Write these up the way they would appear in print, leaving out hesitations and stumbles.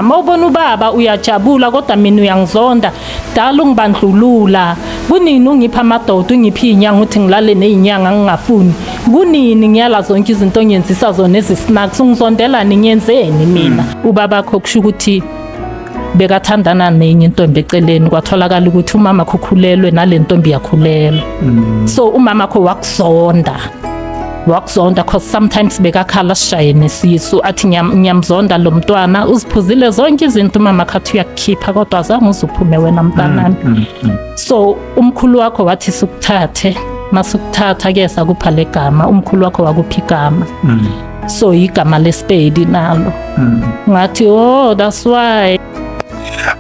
Mawubona ubaba uyajabula kodwa mina uyangizonda. Dala ungibandlulula. Kunini ungipha amadoda, ungipha izinyanga, uthi ngilale nezinyanga ngingafuni? Kunini ngiyala zonke izinto ongenzisa zona ezi-snacks? Ungizondelani? Ngiyenzeni mina? Ubabakho kusho ukuthi bekathandana nenye intombi eceleni, kwatholakala ukuthi umama khukhulelwe nale ntombi yakhulelwa. So umama kho wakuzonda, wakuzonda, 'cause sometimes bekakhala sishaye nesisu, athi, "Ngiyamzonda lo mntwana, uziphuzile zonke izinto umama khathi uyakukhipha, kodwa azange uzuphume wena mntanami." So umkhulu wakho wathi sukuthathe, masukuthatha ke sakupha legama. Umkhulu wakho wakupha igama, so igama lesipedi nalo. Ngathi, "Oh, that's why."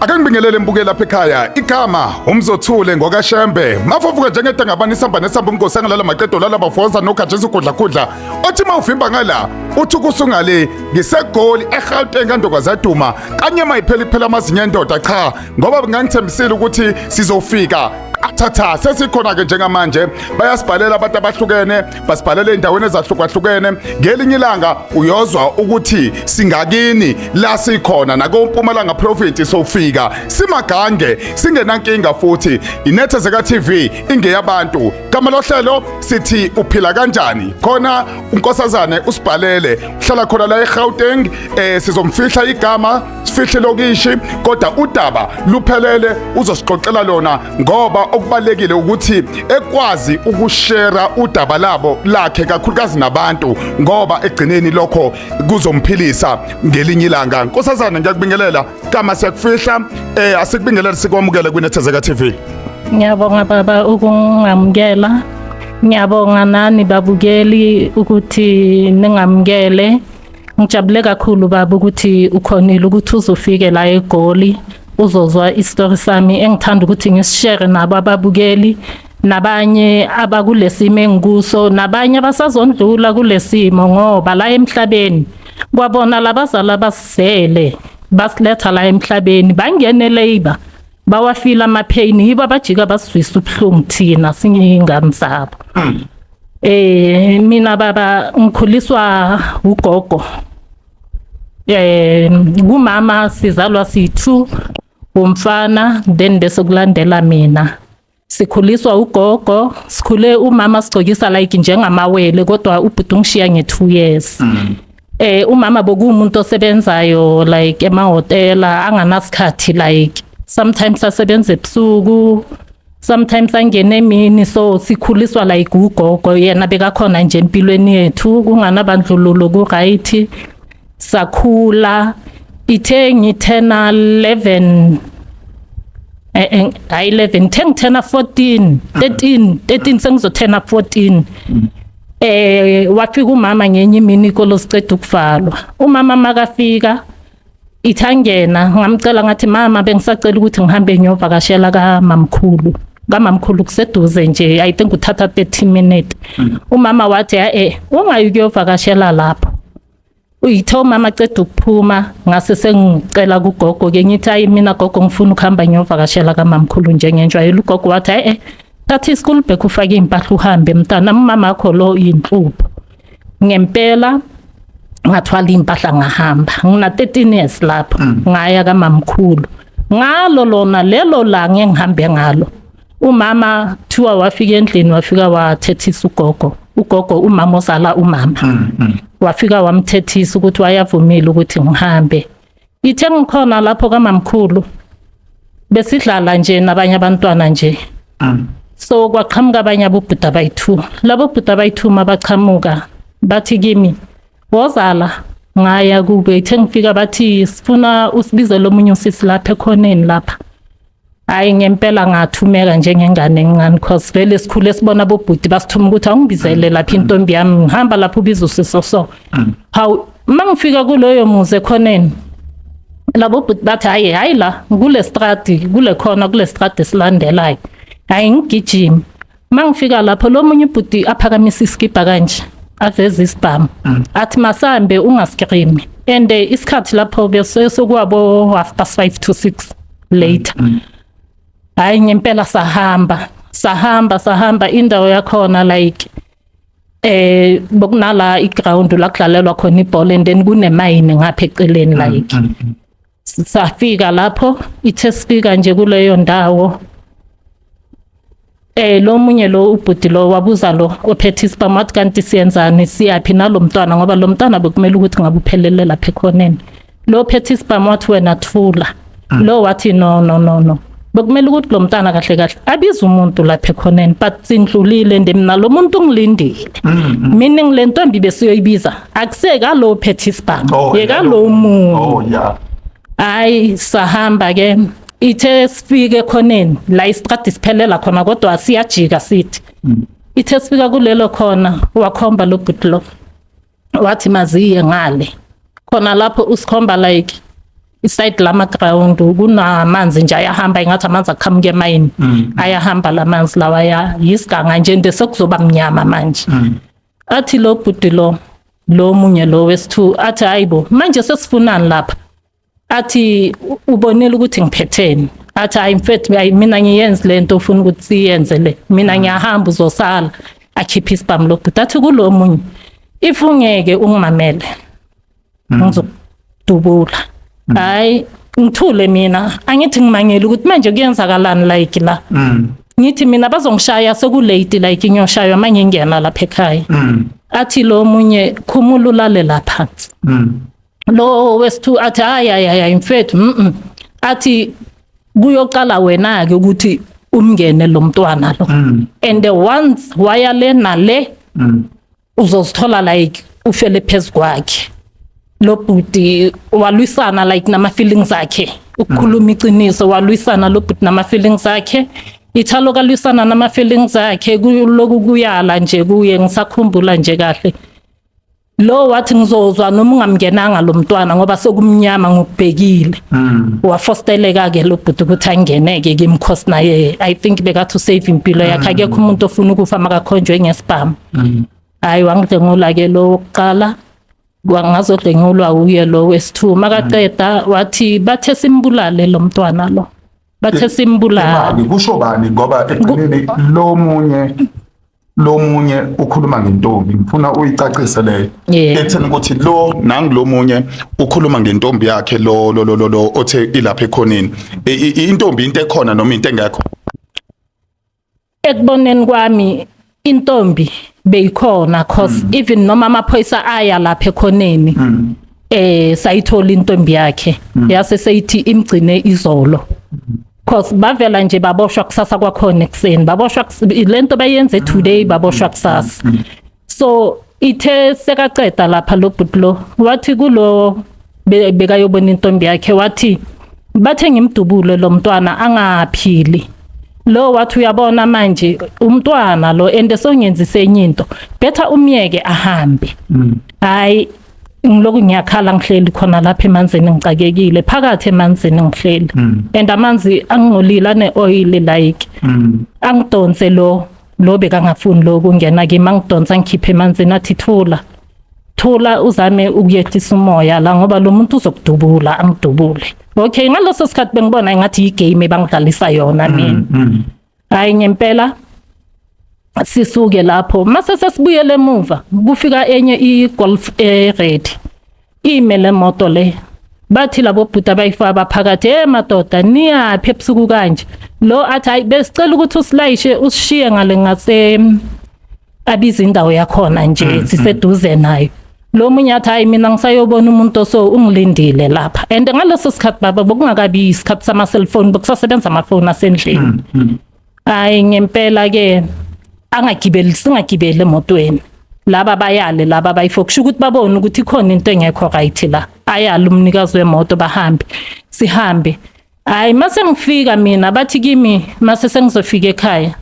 Ake ngibingelele mbuke lapha ekhaya. Igama umzothule ngokaShembe. Mafofuka njengedangabani isamba nesamba umgosi angalala maqedo lala bafoza nokhajesu kudla kudla. Othi mawuvimba ngala uthi kusungale ngiseGoli eGauteng kaNdokazaduma kanye mayiphela iphela amazinyo endoda. Cha, ngoba ngangithembisile ukuthi sizofika athatha, sesikhona ke njengamanje. Bayasibhalela abantu abahlukene, basibhalela endaweni ezahlukahlukene. Ngelinye ilanga uyozwa ukuthi singakini la sikhona nako Mpumalanga province, sofika simagange singenankinga. Futhi iNethezeka TV ingeyabantu. Gama lohlelo sithi Uphila Kanjani. Khona unkosazane usibhalele, uhlala khona la eGauteng. Sizomfihla igama, sifihle lokishi, kodwa udaba luphelele, uzosixoxela lona, ngoba okubalekile ukuthi ekwazi ukushare udaba labo lakhe kakhulukazi nabantu, ngoba egcineni lokho kuzomphilisa ngelinye ilanga. Nkosazana, ngiyakubingelela. Kama siyakufihla, asikubingelele, sikwamukele kwiNethezeka TV. Ngiyabonga baba ukungamukela. Ngiyabonga nani babukeli ukuthi ningamukele. Ngijabule kakhulu baba ukuthi ukhonile ukuthi uzofike la eGoli, uzozwa isitori sami engithanda ukuthi ngisishare nabo ababukeli nabanye abakulesimo engikuso, nabanye abasazondlula kulesimo, ngoba la emhlabeni kwabona labazali abasizele basiletha la emhlabeni, bangene labor, bawafila ama-pain, yibo abajika basizwisa ubuhlungu thina singiyingane zabo. Mina baba ngikhuliswa ugogo. Kumama sizalwa siyi-2, umfana, then bese kulandela mina. Sikhuliswa ugogo, sikhule umama sigcokisa like njengamawele, kodwa ubhuti ungishiya nge-2 years. Umama bokuwumuntu osebenzayo like emahhotela, anganasikhathi, like sometimes asebenza ebusuku, sometimes angene emini. So sikhuliswa like ugogo, yena bekakhona nje empilweni yethu, kunganabandlululo, ku right. Sakhula, ithe ngithena 11, hayi 11, 10, 10, 14, 13, 13, sengizothena 14, wafika umama ngenye imini ikolo siceda ukuvalwa. Umama makafika ithangena, ngamcela ngathi, "Mama, bengisacela ukuthi ngihambe ngiyovakashela kamamkhulu." Kamamkhulu kuseduze nje, I think uthatha 30 minutes. Umama wathi, "Ungayi kuyovakashela lapho." Uyithe umama ceda ukuphuma, ngase sengicela kugogo ke, ngithi, "Hayi mina gogo, ngifuna ukuhamba ngiyovakashela kamamkhulu njengenjwayelo." Ugogo wathi, "Thatha i-school bag, ufake impahla, uhambe mntana, umama wakho lo inhlupho." Ngempela ngathwala impahla ngahamba, ngina 13 years lapho, ngaya kamamkhulu. Ngalo lona lelo langa engihambe ngalo, umama thiwa wafika endlini, wafika wathethisa ugogo, ugogo umama ozala umama, wafika wamthethisa ukuthi wayavumile ukuthi ngihambe. Ithe ngikhona lapho kamamkhulu, besidlala nje nabanye abantwana nje, so kwaqhamuka abanye abobhuti abayi-2. Labo bhuti abayi-2 mabachamuka bathi kimi, "Wozala." Ngaya kube, ithe ngifika bathi, "Sifuna usibizele omunye usisi lapha ekhoneni lapha." Hayi, ngempela ngathumeka njengengane encane, 'cause vele sikhule sibona abobhuti basithuma ukuthi, "Awungibizele lapha intombi yami, ngihamba lapho ubiza usiso." So hawu, mangifika kuloyo muzi ekhoneni, labo bhuti bathi, "Hayi, hayi, la kule strati, kule khona, kule strati esilandelayo." Hayi, ngigijima, mangifika lapho lo munye ubhuti aphakamisa iskipa kanje, aveze isibhamu, athi, "Masambe, ungascreami." And isikhathi lapho bese sekuwabo 5:30 to 6 later. Hayi, ngempela sahamba, sahamba, sahamba. Indawo yakhona like bokunala iground la kudlalelwa khona ibhola, and then kunemayini ngapha eceleni like. Safika lapho, ithe sifika nje kuleyo ndawo, lo munye lo ubhuti lo wabuza lo ophethe isibhamu, wathi kanti siyenzani, siyaphi nalo mntwana, ngoba lo mntwana bekumele ukuthi ngabe uphelele lapha ekhoneni. Lo ophethe isibhamu wathi wena thula. Lo wathi no no no no, bekumele ukuthi lo mntwana kahle kahle abize umuntu lapha ekhoneni, but sindlulile nje mina, lo muntu ungilindile, meaning le ntombi besiyoyibiza akuseka lo ophethe isibhamu, yeka lo muntu. Hayi, sahamba ke, ithe sifike ekhoneni la isitradi siphelela khona, kodwa siyajika sithi. Ithe sifika kulelo khona, wakhomba lo bhuti lo, wathi maziye ngale khona lapho, usikhomba like iside lama ground, kunamanzi nje ayahamba, ingathi amanzi aqhamuka emayini, ayahamba lamanzi lawa ya yisiganga nje, nde sekuzoba mnyama manje. Athi lo bhuti lo, lo munye lo wesi-2, athi hayibo, manje sesifunani lapha? Athi ubonile ukuthi ngiphetheni? Athi hayi mfethu, hayi mina ngiyenzi lento ufuna ukuthi siyenze le, mina ngiyahamba, uzosala. Akhiphe isibhamu lo bhuti, athi kulo munye, if ungeke ungimamele ngizokudubula. Hayi, ngithule mina, angithi ngimangele ukuthi manje kuyenzakalani like la. Ngithi mina bazongishaya sekulate, like ngiyoshaywa mangingena lapha ekhaya. Athi lo munye, khumula ulale la phansi. Lo wesi-2 athi hayi hayi hayi mfethu, athi kuyocala wena ke ukuthi umngene lo mntwana lo, and once waya le nale, uzozithola like ufele phezu kwakhe. Lo bhuti walwisana like nama feelings akhe, ukukhuluma iqiniso, walwisana lo bhuti nama feelings akhe, ithalo kalwisana nama feelings akhe, kuloku kuyala nje kuye. Ngisakhumbula nje kahle, lo wathi ngizozwa noma ungamngenanga lo mntwana ngoba sekumnyama ngokubhekile. Wafosteleka ke lo bhuti ukuthi angeneke kimi, cause naye I think bekathi usave impilo yakhe, akekho umuntu ofuna ukufa makakhonjwe ngesibhamu. Hayi, wangidlengula ke lo wokuqala, wangazodlengulwa uye lo wesi-2. Makaqeda wathi bathe simbulale lo mntwana lo, bathe simbulale. Imali kusho bani? Ngoba ekugcineni lo munye ukhuluma ngentombi, ngifuna uyicacise leyo ekutheni ukuthi lo nangulo munye ukhuluma ngentombi yakhe, lo othe ilapha ekhoneni. Intombi into ekhona noma into engekho? Ekuboneni kwami intombi beyikhona, cause even noma amaphoyisa aya lapha ekhoneni, sayithola intombi yakhe, yase seyithi imgcine izolo, cause bavela nje baboshwa kusasa kwakhona ekuseni, baboshwa lento bayenze today, baboshwa kusasa. So ithe sekaceda lapha lo bhuti lo wathi kulo bekayobona intombi yakhe, wathi bathe ngimdubule lo mntwana angaphili. Lo wathi uyabona manje umntwana lo ende songenzise enye into, better umyeke ahambe. Hayi, ngiloku ngiyakhala, ngihleli khona lapha emanzini, ngicakekile phakathi emanzini ngihleli, and amanzi angcolile, ane oil like. Angidonse lo lo bekangafuni lo kungena kimi, angidonsa ngikhiphe emanzini, athi thula thula, uzame ukuyehlisa umoya la ngoba lo muntu uzokudubula, angidubule. Okay, ngaleso sikhathi bengibona ngathi igame ebangidlalisa yona mina. Hayi, ngempela sisuke lapho, mase sesibuyele emuva, kufika enye i-Golf e-red, ime le moto le. Bathi labo bhuti abayifaka baphakathi, hey madoda, niyaphi ebusuku kanje? Lo athi hayi, besicela ukuthi usilayishe usishiye ngale ngase, abiza indawo yakhona nje, siseduze nayo. Lo munye athi hayi, mina ngisayobona umuntu oso ungilindile lapha. And ngaleso sikhathi baba bokungakabi isikhathi sama cellphone, bokusasebenza amafoni asendlini. Hayi, ngempela ke angagibeli, singagibeli emotweni, laba bayale laba bayifo, kusho ukuthi babone ukuthi ikhona into engekho right la, ayale umnikazi wemoto bahambe, sihambe. Hayi, mase ngifika mina, bathi kimi mase sengizofika ekhaya,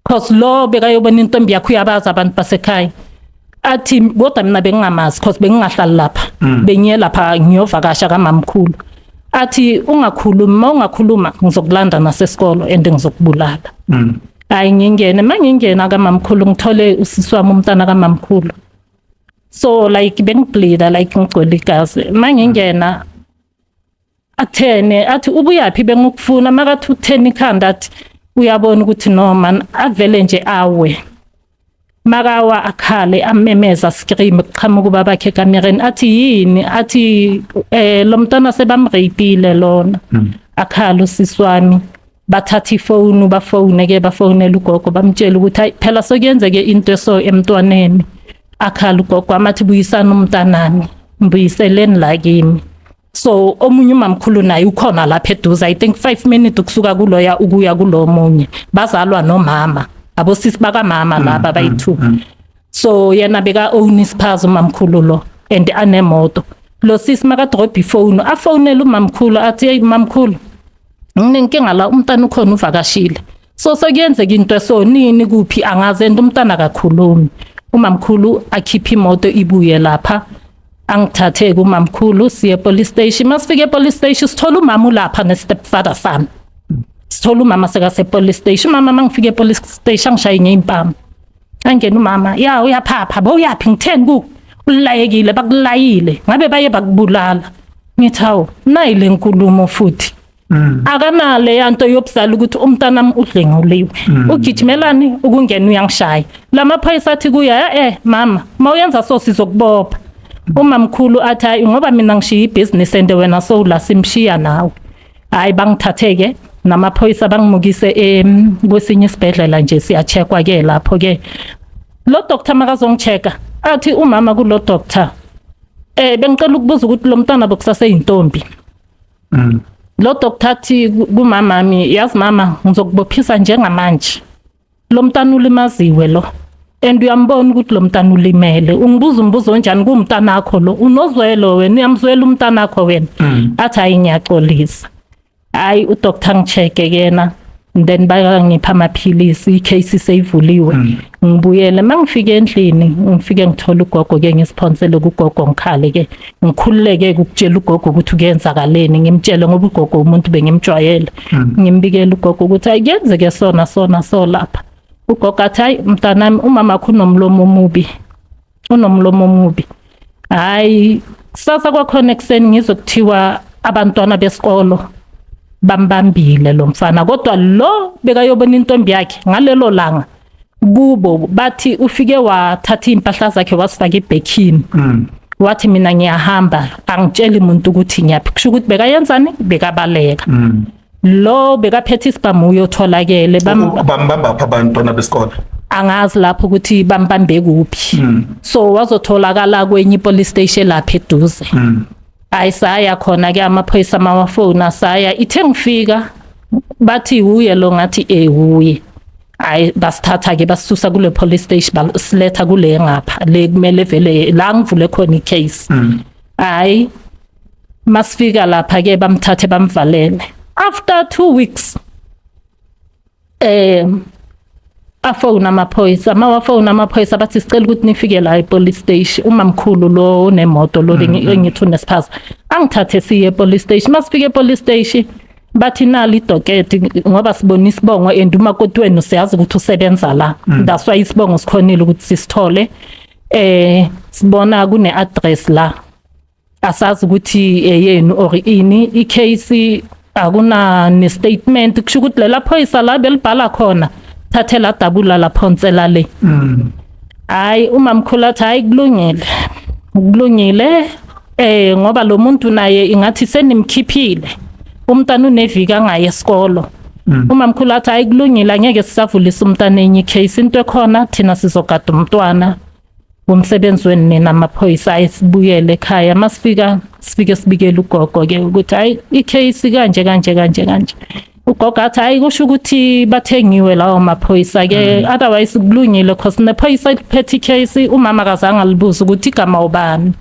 cause lo bekayobona intombi yakho uyabaza abantu basekhaya, athi kodwa mina bengingamazi cause bengingahlali lapha, bengiye lapha ngiyovakasha kamamkhulu. Athi ungakhulumi, uma ungakhuluma ngizokulanda nasesikolo and ngizokubulala. Hayi, ngingene, mangingena kamamkhulu ngithole usisi wami, umntana kamamkhulu, so like bengibleeda, like ngigcwele igazi. Mangingena athene, athi ubuyaphi, bengukufuna. Makathi utheni ikhanda, athi uyabona ukuthi no man, avele nje awe. Makawa akhale, amemeza, scream, kuqhamuka ubabakhe ekamereni, athi yini, athi lo mntwana sebamrapile lona. Akhala usisi wami, bathatha ifoni, bafone ke, bafonela ugogo, bamtshela ukuthi hayi phela sokuyenzeke into eso emntwaneni. Akhala ugogo, amathi buyisana umntanami, mbuyiseleni la kimi. So omunye umamkhulu naye ukhona lapha eduze, I think 5 minutes ukusuka kuloya ukuya kulo munye, bazalwa nomama, abosisi bakamama laba bayi-2. So yena beka own isiphaza umamkhulu lo and anemoto. Lo sisi makadrop ifoni, afonele umamkhulu, athi hey mamkhulu, nginenkinga la, umntana ukhona uvakashile, so sekuyenzeka into eso, nini, kuphi angaze, and umntana akakhulumi. Umamkhulu akhiphe imoto, ibuye lapha, angithathe kumamkhulu, siye police station. Masifike e-police station, sithola umama ulapha ne-stepfather sami. Sithola umama sekase police station. Umama mangifike e-police station angishaye ngeimpama. Angena umama, ya uyaphapha bo, uyaphi, ngitheni ku ulayekile, bakulayile ngabe baye bakubulala. Ngithi hawu, nayi le nkulumo futhi. Akanale yanto yobuzala ukuthi umntanami udlenguliwe, ugijimelani ukungena uyangishaya. Lamaphoyisa athi kuya, mama, mawuyenza so sizokubopha. Umamkhulu athi hayi, ngoba mina ngishiya ibhizinisi ende wena sowula simshiya nawe. Hayi, bangithathe-ke namaphoyisa, bangimukise kwesinye isibhedlela nje, siya-check-wa ke lapho ke. Lo doctor makazongi-check-a, athi umama kulo doctor, bengicela ukubuza ukuthi lo mntwana bokusaseyintombi. Lo doctor athi kumamami, yazi mama, ngizokubophisa njengamanje, lo mntana ulimaziwe lo and uyambona ukuthi lo mntana ulimele. Ungibuza umbuzo onjani kuwumntana wakho lo? Unozwelo wena, uyamzwela umntana wakho wena? Athi hayi, ngiyaxolisa. Hayi, udoctor ngi-check-e kena, then bayangipha amaphilisi, icase seyivuliwe. Ngibuyele, mangifike endlini, ngifike ngithola ugogo ke, ngisiphonsele kugogo, ngikhale ke, ngikhululeke ukutshela ugogo ukuthi kuyenzakaleni. Ngimtshele ngoba ugogo umuntu bengimjwayele. Ngimbikele ugogo ukuthi ayikenzeke sona sona so lapha. Ugogo athi hayi mntanami, umama wakho unomlomo omubi, unomlomo omubi. Hayi, kusasa kwakhona ekuseni ngizokuthiwa abantwana besikolo bambambile lo mfana, kodwa lo bekayobona intombi yakhe ngalelo langa kubo. Bathi ufike wathatha impahla zakhe, wasifaka ebhekini, wathi mina ngiyahamba, angitsheli umuntu ukuthi ngiyaphi. Kusho ukuthi bekayenzani? Bekabaleka. Lo bekaphethe isibhamu uyotholakele. Bambamba pha abantwana besikole? Angazi lapho ukuthi bambambe kuphi. So wazotholakala kwenye police station lapha eduze. Hayi, saya khona ke, amaphoyisa mawafona saya. Ithe ngifika bathi uye lo, ngathi uye. Hayi, basithatha ke, basisusa kule police station, basiletha kule ngapha le kumele vele la ngivule khona icase. Hayi, masifika lapha ke bamthathe bamvalele. After 2 weeks afona amaphoyisa. Mawafona amaphoyisa bathi sicela ukuthi nifike la e-police station. Umamkhulu lo onemoto lo engithi unesiphaza angithathe siye e-police station. Masifike e-police station bathi nali idocket, ngoba sibona isibongo and umakoti wenu siyazi ukuthi usebenza la, that's why isibongo sikhonile ukuthi sisithole. Sibona kune address la, asazi ukuthi eyenu or ini. Icase akuna ne statement, kusho ukuthi lela phoyisa la belibhala khona thathela dabula laphonsela le. Hayi, umamkhulu athi hayi, kulungile, kulungile, ngoba lo muntu naye ingathi senimkhiphile umntana uneviki angaye esikolo. Umamkhulu athi hayi, kulungile, angeke sisavulisa umntana enye icase, into ekhona thina sizogada umntwana, umsebenzi wenu nina amaphoyisa. Ayisibuyele ekhaya. Masifika sifike sibikele ugogo ke ukuthi hayi, icase kanje kanje kanje kanje. Ugogo athi hayi, kusho ukuthi bathengiwe lawo maphoyisa ke, otherwise kulungile, cause nephoyisa liphethe icase umama kazange alibuze ukuthi igama ubani.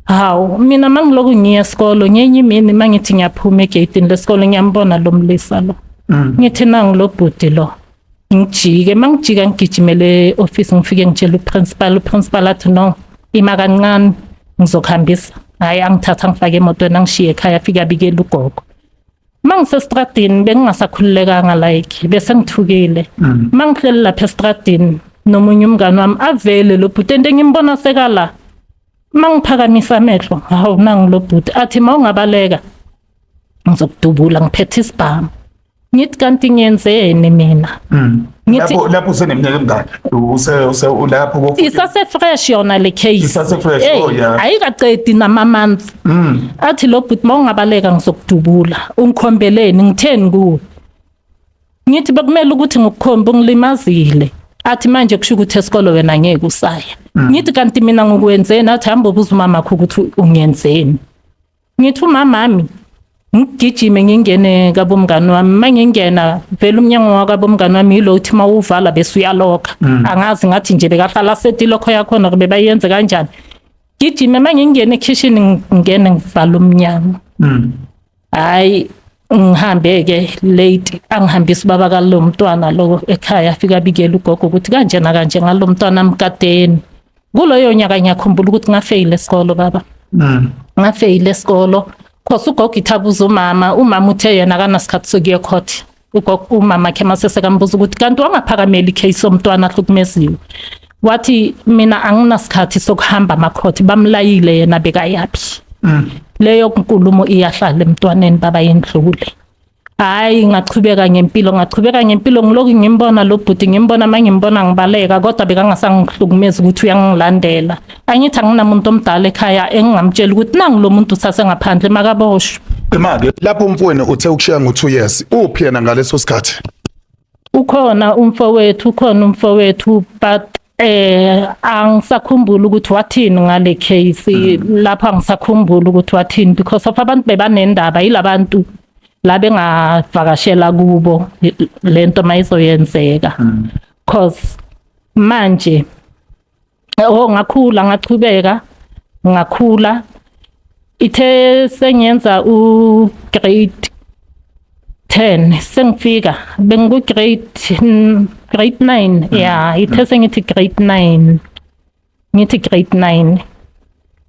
Hawu, mina mangiloku ngiya esikolo, ngenye imini mangithi ngiyaphuma egeyitini lesikolo, ngiyambona lo mlisa lo. Ngithi nangu lo bhuti lo. Ngijike, mangijika ngigijimele e-office, ngifike ngitshela uprincipal. Uprincipal athi no, ima kancane, ngizokuhambisa. Hayi, angithatha ngifake emotweni, angishiye ekhaya, afike abikele ugogo. Mangisestradini bengingasakhululekanga, like bese ngithukile. Mangihleli lapha estradini nomunye umngane wami, avele lo bhuti ende ngimbona sekala. Mangiphakamisa amehlo, hawu, nangu lo bhuti. Athi mawungabaleka ngizokudubula, ngiphethe isibhamu. Ngithi kanti ngiyenzeni mina? Ngithi Lapho useneminyaka emingaki? Use ulapho ko Isase fresh yona le case. Isase fresh, Hey, oh, yeah. Ayikaqedi nama month. Athi lo bhuti, mawungabaleka ngizokudubula. Ungikhombeleni, ngitheni kuwe? Ngithi bekumele ukuthi ngikukhombe, ungilimazile. Athi manje kusho ukuthi esikolo wena ngeke usaya. Ngithi kanti mina ngokwenzeni? Athi hamba ubuza umama wakho ukuthi ungenzeni. Ngithi umamami ngigijime ngingene kabomngani wami. Mangingena vele umnyango wakabomngani wami yilo uthi mawuvala bese uyalokha. Angazi, ngathi nje bekahlala seti lokho yakhona kube bayenze kanjani. Gijime mangingena ekitchen, ngingene ngivala umnyango. Hayi, ngihambe ke late, angihambisa ubaba kalo mntwana lo ekhaya, afika abikela ugogo ukuthi kanje na kanje ngalo mntwana mkadeni. Kuloyo nyaka ngiyakhumbula ukuthi ngafeyila esikolo, baba. Ngafeyila esikolo cause ugogo ithabuza umama, umama uthe yena akanasikhathi sokuya ecourt. Ugogo, umama khe mase sekambuza ukuthi kanti wangaphakameli icase yomntwana ahlukumeziwe, wathi mina anginasikhathi sokuhamba amacourt, bamlayile yena bekayaphi. Leyo nkulumo iyahlala emntwaneni, baba, yendlule. Hayi, ngachubeka ngempilo, ngachubeka ngempilo, ngiloku ngimbona lo bhuti, ngimbona, mangimbona ngibaleka, kodwa bekangasangihlukumezi ukuthi uyangilandela. Angithi anginamuntu omdala ekhaya engingamtshela ukuthi nangu lo muntu usase ngaphandle, makaboshwe. Imake lapho umfowenu uthe ukushiya ngo2 years, uphi yena ngaleso sikhathi? Ukhona umfowethu, ukhona umfowethu, but angisakhumbuli ukuthi wathini ngale case lapha, angisakhumbuli ukuthi wathini because of abantu bebanendaba yilabantu la bengavakashela kubo lento mayizoyenzeka, cause manje, oh, ngakhula, ngachubeka ngakhula, ithe sengiyenza u grade 10, sengifika bengiku grade 9, yeah, ithe sengithi grade 9, ngithi grade 9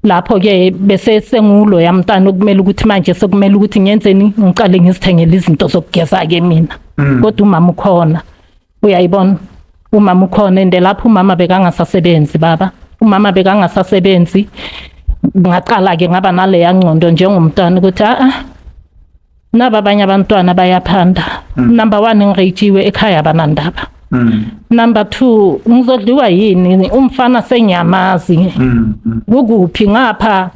lapho ke bese sengulo yamntana okumele ukuthi manje sekumele ukuthi ngiyenzeni, ngiqale ngizithengele izinto zokugeza ke mina, kodwa umama ukhona, uyayibona, umama ukhona. Ende lapho umama bekangasasebenzi, baba, umama bekangasasebenzi. Ngaqala ke ngaba naleya ngqondo njengomntwana ukuthi a naba abanye abantwana bayaphanda. Number 1, ngireyitshiwe ekhaya, abanandaba. Number 2, ngizodliwa yini umfana sengiyamazi kukuphi ngapha,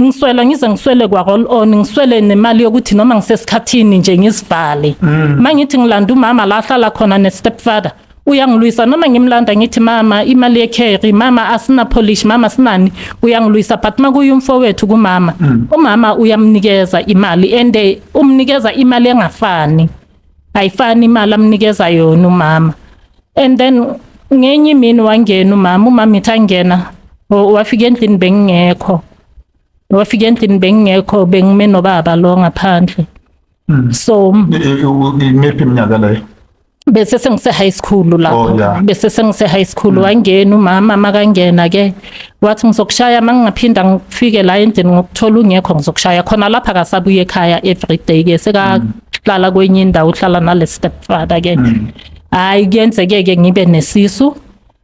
ngiswela ngize ngiswele kwa roll on, ngiswele nemali yokuthi noma ngisesikhathini nje ngizivale. Mangithi ngilanda umama la ahlala khona ne stepfather, uyangilwisa. Noma ngimlanda ngithi mama imali yecarry, mama asina polish, mama sinani, uyangilwisa. But makuyi umfowethu kumama, umama uyamnikeza imali, and umnikeza imali engafani, ayifani imali amnikeza yona umama. And then ngenye imini wangena umama, umama ithi angena, wafika endlini bengingekho, wafika endlini bengingekho, bengime nobaba lo ngaphandle, so Imiphi iminyaka leyo? Bese sengise high school lapho. Bese sengise high school. Wangena umama, makangena ke wathi ngizokushaya mangingaphinda ngifike la endlini ngokuthola ungekho, ngizokushaya khona lapha. Akasabuye ekhaya every day ke, sekahlala kwenye indawo, uhlala nale stepfather ke. Hayi, kuyenzeke ke ngibe nesisu.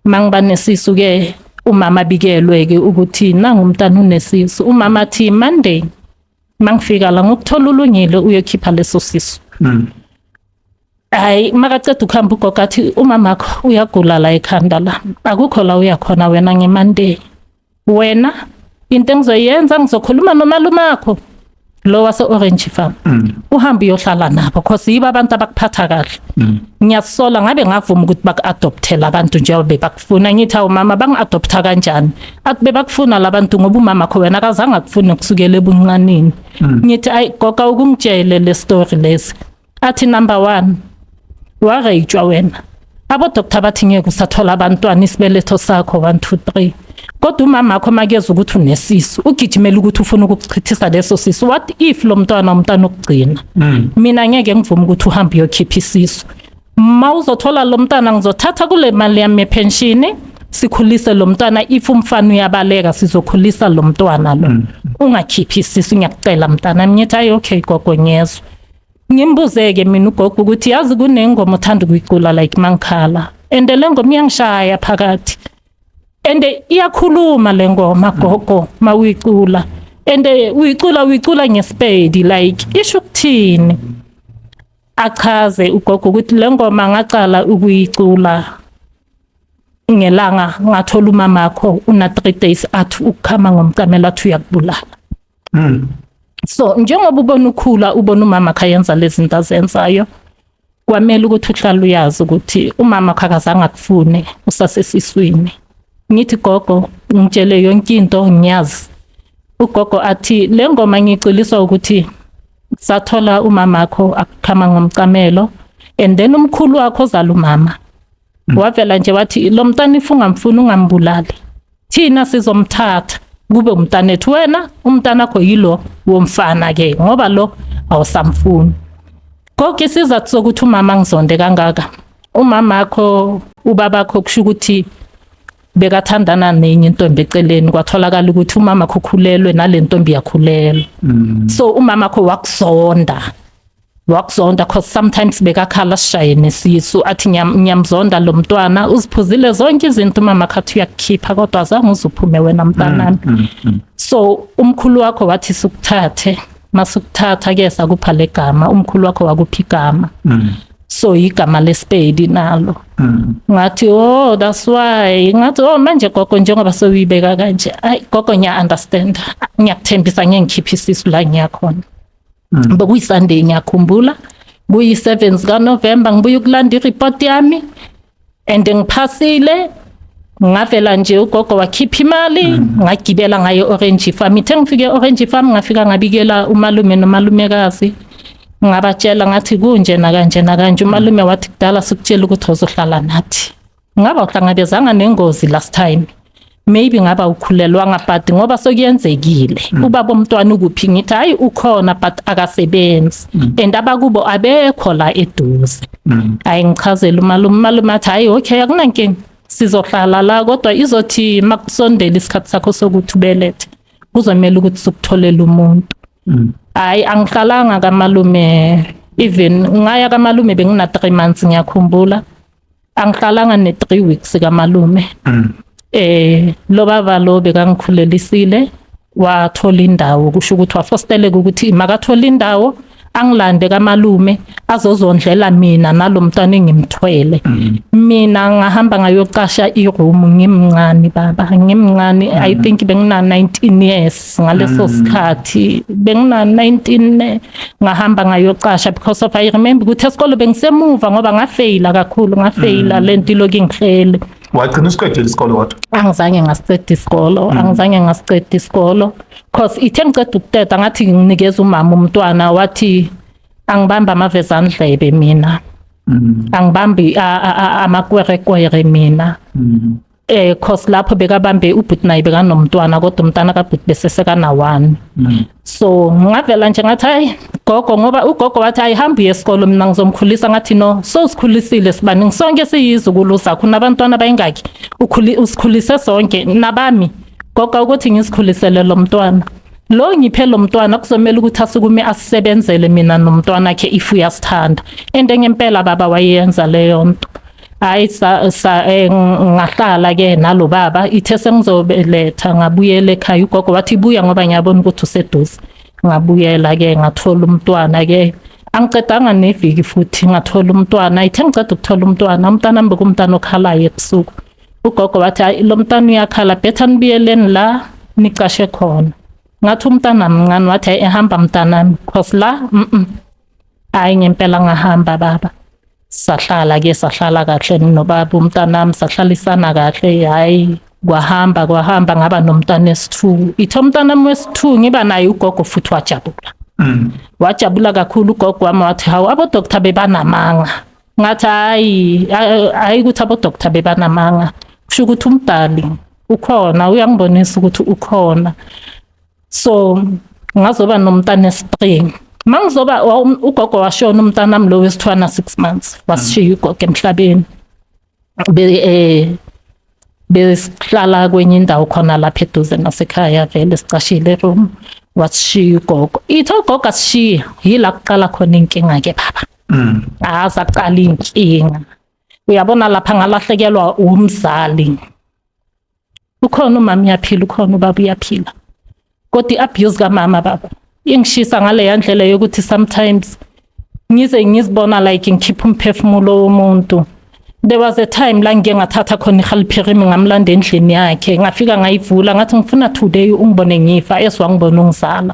Mangiba nesisu ke, umama abikelwe ke ukuthi nangu umntana unesisu. Umama athi Monday mangifika la ngokuthola ulungile uyokhipha leso sisu. Hayi, makaceda ukuhamba ugogo athi umamakho uyagula la ekhanda la, akukho la uyakhona wena ngeMonday. Wena into engizoyenza, ngizokhuluma nomalumakho lo wase Orange Farm, uhambe uyohlala nabo cause yibo abantu abakuphatha kahle. Ngiyasola ngabe ngavuma ukuthi baku-adoptela abantu njengoba bebakufuna. Ngithi awu mama, bangi-adoptha kanjani? Athi bebakufuna labantu ngoba umama kho wena akazange akufune kusukela ebuncaneni. Ngithi ayi goga, ukungitshele le story lesi. Athi number 1, wareyitshwa wena, abodoktar bathi ngeke usathola abantwana, isibeletho sakho 1 2 3, kodwa umama wakho makeza ukuthi unesisu ugijimela ukuthi ufuna ukukuchithisa leso sisu. What if lo mntwana umntwana okugcina? Mina ngeke ngivume ukuthi uhambe uyokhipha isisu. Ma uzothola lo mntwana, ngizothatha kule mali yami yepension sikhulise lo mntwana. If umfana uyabaleka, sizokhulisa lo mntwana lo. Ungakhiphi isisu, ngiyakucela mntana. Ngithi ayi, okay gogo, ngiyezwa. Ngimbuze-ke mina ugogo ukuthi yazi kunengoma othanda ukuyicula like mangikhala, and le ngoma iyangishaya phakathi and iyakhuluma le ngoma gogo mawuyicula, and uyicula ngesipedi, like isho ukuthini? Achaze ugogo ukuthi le ngoma ngacala ukuyicula ngelanga ngathola umamakho una 3 days athi ukukhama ngomcamelo, athi uyakubulala. So njengoba ubona ukhula, ubona umama khayenza lezi zinto azenzayo, kwamele ukuthi uhlale uyazi ukuthi umama akazange akufune usasesiswini. Ngithi, "Gogo, ngitshele yonke into, ngiyazi." Ugogo athi le ngoma ngiyiculiswa ukuthi sathola umamakho akukhama ngomcamelo, and then umkhulu wakho ozala umama wavela nje wathi lo mntwana if ungamfuni ungambulali, thina sizomthatha kube umntanethu, wena umntanakho yilo womfana ke, ngoba lo awusamfuni. Konke isizathu sokuthi umama ngizonde kangaka, umamakho ubabakho kusho ukuthi bekathandana nenye intombi eceleni, kwatholakala ukuthi umama ukhulelwe nale ntombi yakhulelwa. So umama kho wakuzonda, wakuzonda, cause sometimes bekakhala sishaye nesisu athi ngiyamzonda lo mntwana, uziphuzile zonke izinto umama khathi uyakukhipha, kodwa azange uzuphume wena mntanami. So umkhulu wakho wathi sukuthathe, masukuthatha ke sakupha legama, umkhulu wakho wakupha igama, so igama lesipedi nalo. Ngathi, "Oh, that's why." Ngathi, "Oh, manje gogo, njengoba sewuyibeka kanje, ay gogo, ngiya understand, ngiyakuthembisa ngeke ngikhiphe isisu la ngiyakhona." Bekuyi-Sunday, ngiyakhumbula, kuyi-7 zikaNovember, ngibuye ukulanda i-report yami and ngiphasile. Ngavela nje ugogo wakhipha imali, ngagibela ngayo Orange Farm. Ithe ngifike Orange Farm, ngafika ngabikela umalume nomalumekazi, ngabatshela ngathi kunje nakanje nakanje. Umalume wathi kudala sikutshela ukuthi uzohlala nathi, ngaba uhlangabezanga nengozi last time, maybe ngaba ukhulelwanga, but ngoba sokuyenzekile, ubaba omntwana ukuphi? Ngithi hayi, ukhona but akasebenzi and abakubo abekho la eduze. Hayi, ngichazela umalume, umalume athi hayi, okay, akunankinga, sizohlala la, kodwa izothi makusondela isikhathi sakho sokuthi ubelethe kuzomela ukuthi sikutholele umuntu. Hayi, angihlalanga kamalume, even ngaya kamalume bengina 3 months, ngiyakhumbula, angihlalanga ne 3 weeks kamalume. Lo baba lo bekangikhulelisile wathola indawo, kusho ukuthi wafosteleka ukuthi makathola indawo angilande kamalume azozondlela mina nalomntwana engimthwele. Mina ngahamba ngayocasha i-room ngimncane baba, ngimncane, I think bengina 19 years ngaleso sikhathi, bengina 19. Ngahamba ngayocasha because of I remember ukuthi esikole bengisemuva ngoba ngafeyila kakhulu, ngafeyila lento iloku ingihlele. Wagcina usiqedile isikole kodwa? Angizange ngasiceda isikolo, angizange ngasiceda isikolo, cause ithe ngiceda ukuteta ngathi nginikeza umama umntwana, wathi angibamba amavezandlebe mina, angibambi amakwerekwere mina. Cause lapho bekabambe ubhuti naye bekanomntwana, kodwa umntana kabhuti bese sekana 1. So ngavela nje ngathi hayi gogo, ngoba ugogo wathi ayihambi uye esikolo, mina ngizomkhulisa. Ngathi no, so usikhulisile sibaningi sonke, siyizukulu zakho, nabantwana bayingaki, usikhulise sonke nabami gogo, ukuthi ngisikhulisele lo mntwana lo, ngiphe lo mntwana, kuzomela ukuthi asukume asisebenzele mina nomntwana wakhe if uyasithanda. And ngempela baba wayenza leyo nto. Hayi, sa ngahlala ke nalo baba. Ithe sengizobeletha ngabuyela ekhaya, ugogo wathi buya ngoba ngiyabona ukuthi useduze. Ngabuyela ke, ngathola umntwana ke, angicedanga neviki futhi ngathola umntwana. Ithe ngiceda ukuthola umntwana, umntwana wami bekumntwana okhalayo ebusuku. Ugogo wathi hayi, lo mntwana uyakhala, better nibuyeleni la nicashe khona. Ngathi umntana mncane, wathi hayi, ehamba mntanami, cause la Hayi, ngempela ngahamba baba, sahlala ke, sahlala kahle nobaba umntanami, sahlalisana kahle. Hayi, kwahamba kwahamba, ngaba nomntana esi-2. Ithe umntanami wesi-2 ngiba naye, ugogo futhi wajabula, wajabula kakhulu ugogo wami, wathi hawu, abodoktar bebanamanga. Ngathi hayi, hayi ukuthi abodoktar bebanamanga, kusho ukuthi umdali ukhona, uyangibonisa ukuthi ukhona. So ngazoba nomntana esi-3, mangizoba ugogo washona umntanami lo wesithwana 6 months, wasishiya ugogo emhlabeni. Be besihlala kwenye indawo khona lapha eduze nasekhaya, vele sicashile room, wasishiya ugogo. Ithe ugogo asishiya, yila kuqala khona inkinga ke baba. Aza kuqala inkinga, uyabona lapha ngalahlekelwa umzali. Ukhona umama uyaphila, ukhona ubaba uyaphila, kodwa i-abuse kamama baba ingishisa ngaleya ndlela yokuthi sometimes Ngize ngizibona like ngikhipha umphefumulo womuntu. There was a time la ngike ngathatha khona ihalipherimi, ngamlanda endlini yakhe, ngafika ngayivula, ngathi ngifuna today ungibone ngifa eswangibona ungizala.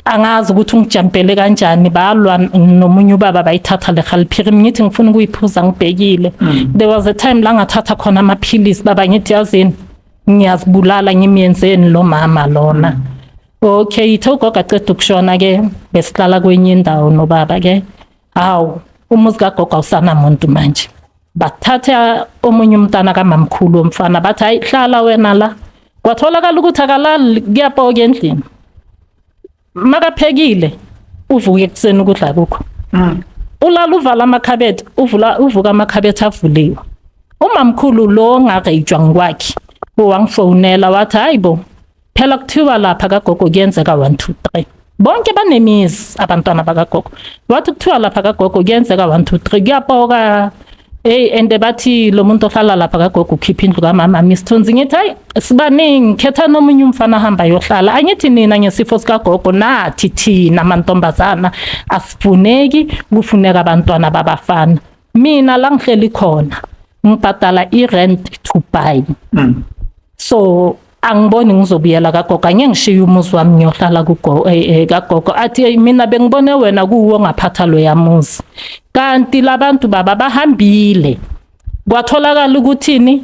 Angazi ukuthi ungijampele kanjani, balwa nomunye ubaba, bayithatha le halipherimi, ngithi ngifuna ukuyiphuza ngibhekile. There was a time la ngathatha khona amaphilisi, baba, ngithi yazini, ngiyazibulala, ngimyenzeni lo mama lona. Okay, ithe ugogo aceda ukushona ke, besihlala kwenye indawo nobaba ke. Hawu, umuzi kagogo awusanamuntu manje. Bathatha omunye umntana kamamkhulu womfana, bathi hayi, hlala wena la. Kwatholakala ukuthi akalali, kuyapoka endlini. Makaphekile uvuke ekuseni ukudla kukho. Ulala uvala amakhabethe, uvula uvuka amakhabethe avuliwe. Umamkhulu lo ongareyijwa ngikwakhe wangifonela, wathi hayi bo, phela kuthiwa lapha kagogo kuyenzeka 1 2 3. Bonke banemizi abantwana bakagogo. Wathi kuthiwa lapha kagogo kuyenzeka 1 2 3, kuyapoka. Hey, ende bathi lo muntu ohlala lapha kagogo ukhipha indlu kamama misithunzi. Ngithi hayi, sibaningi, khetha nomunye umfana ahamba yohlala. Angithi nina ngesifo sikagogo nathi thina mantombazana asifuneki, kufuneka abantwana babafana. Mina la ngihleli khona ngibhadala i-rent to buy. So angiboni ngizobuyela kagogo, angeke ngishiye umuzi wami ngiyohlala kugo kagogo. Athi, "Hey, mina bengibone wena kuwo ngaphatha lo yamuzi." Kanti labantu baba bahambile, kwatholakala ukuthini,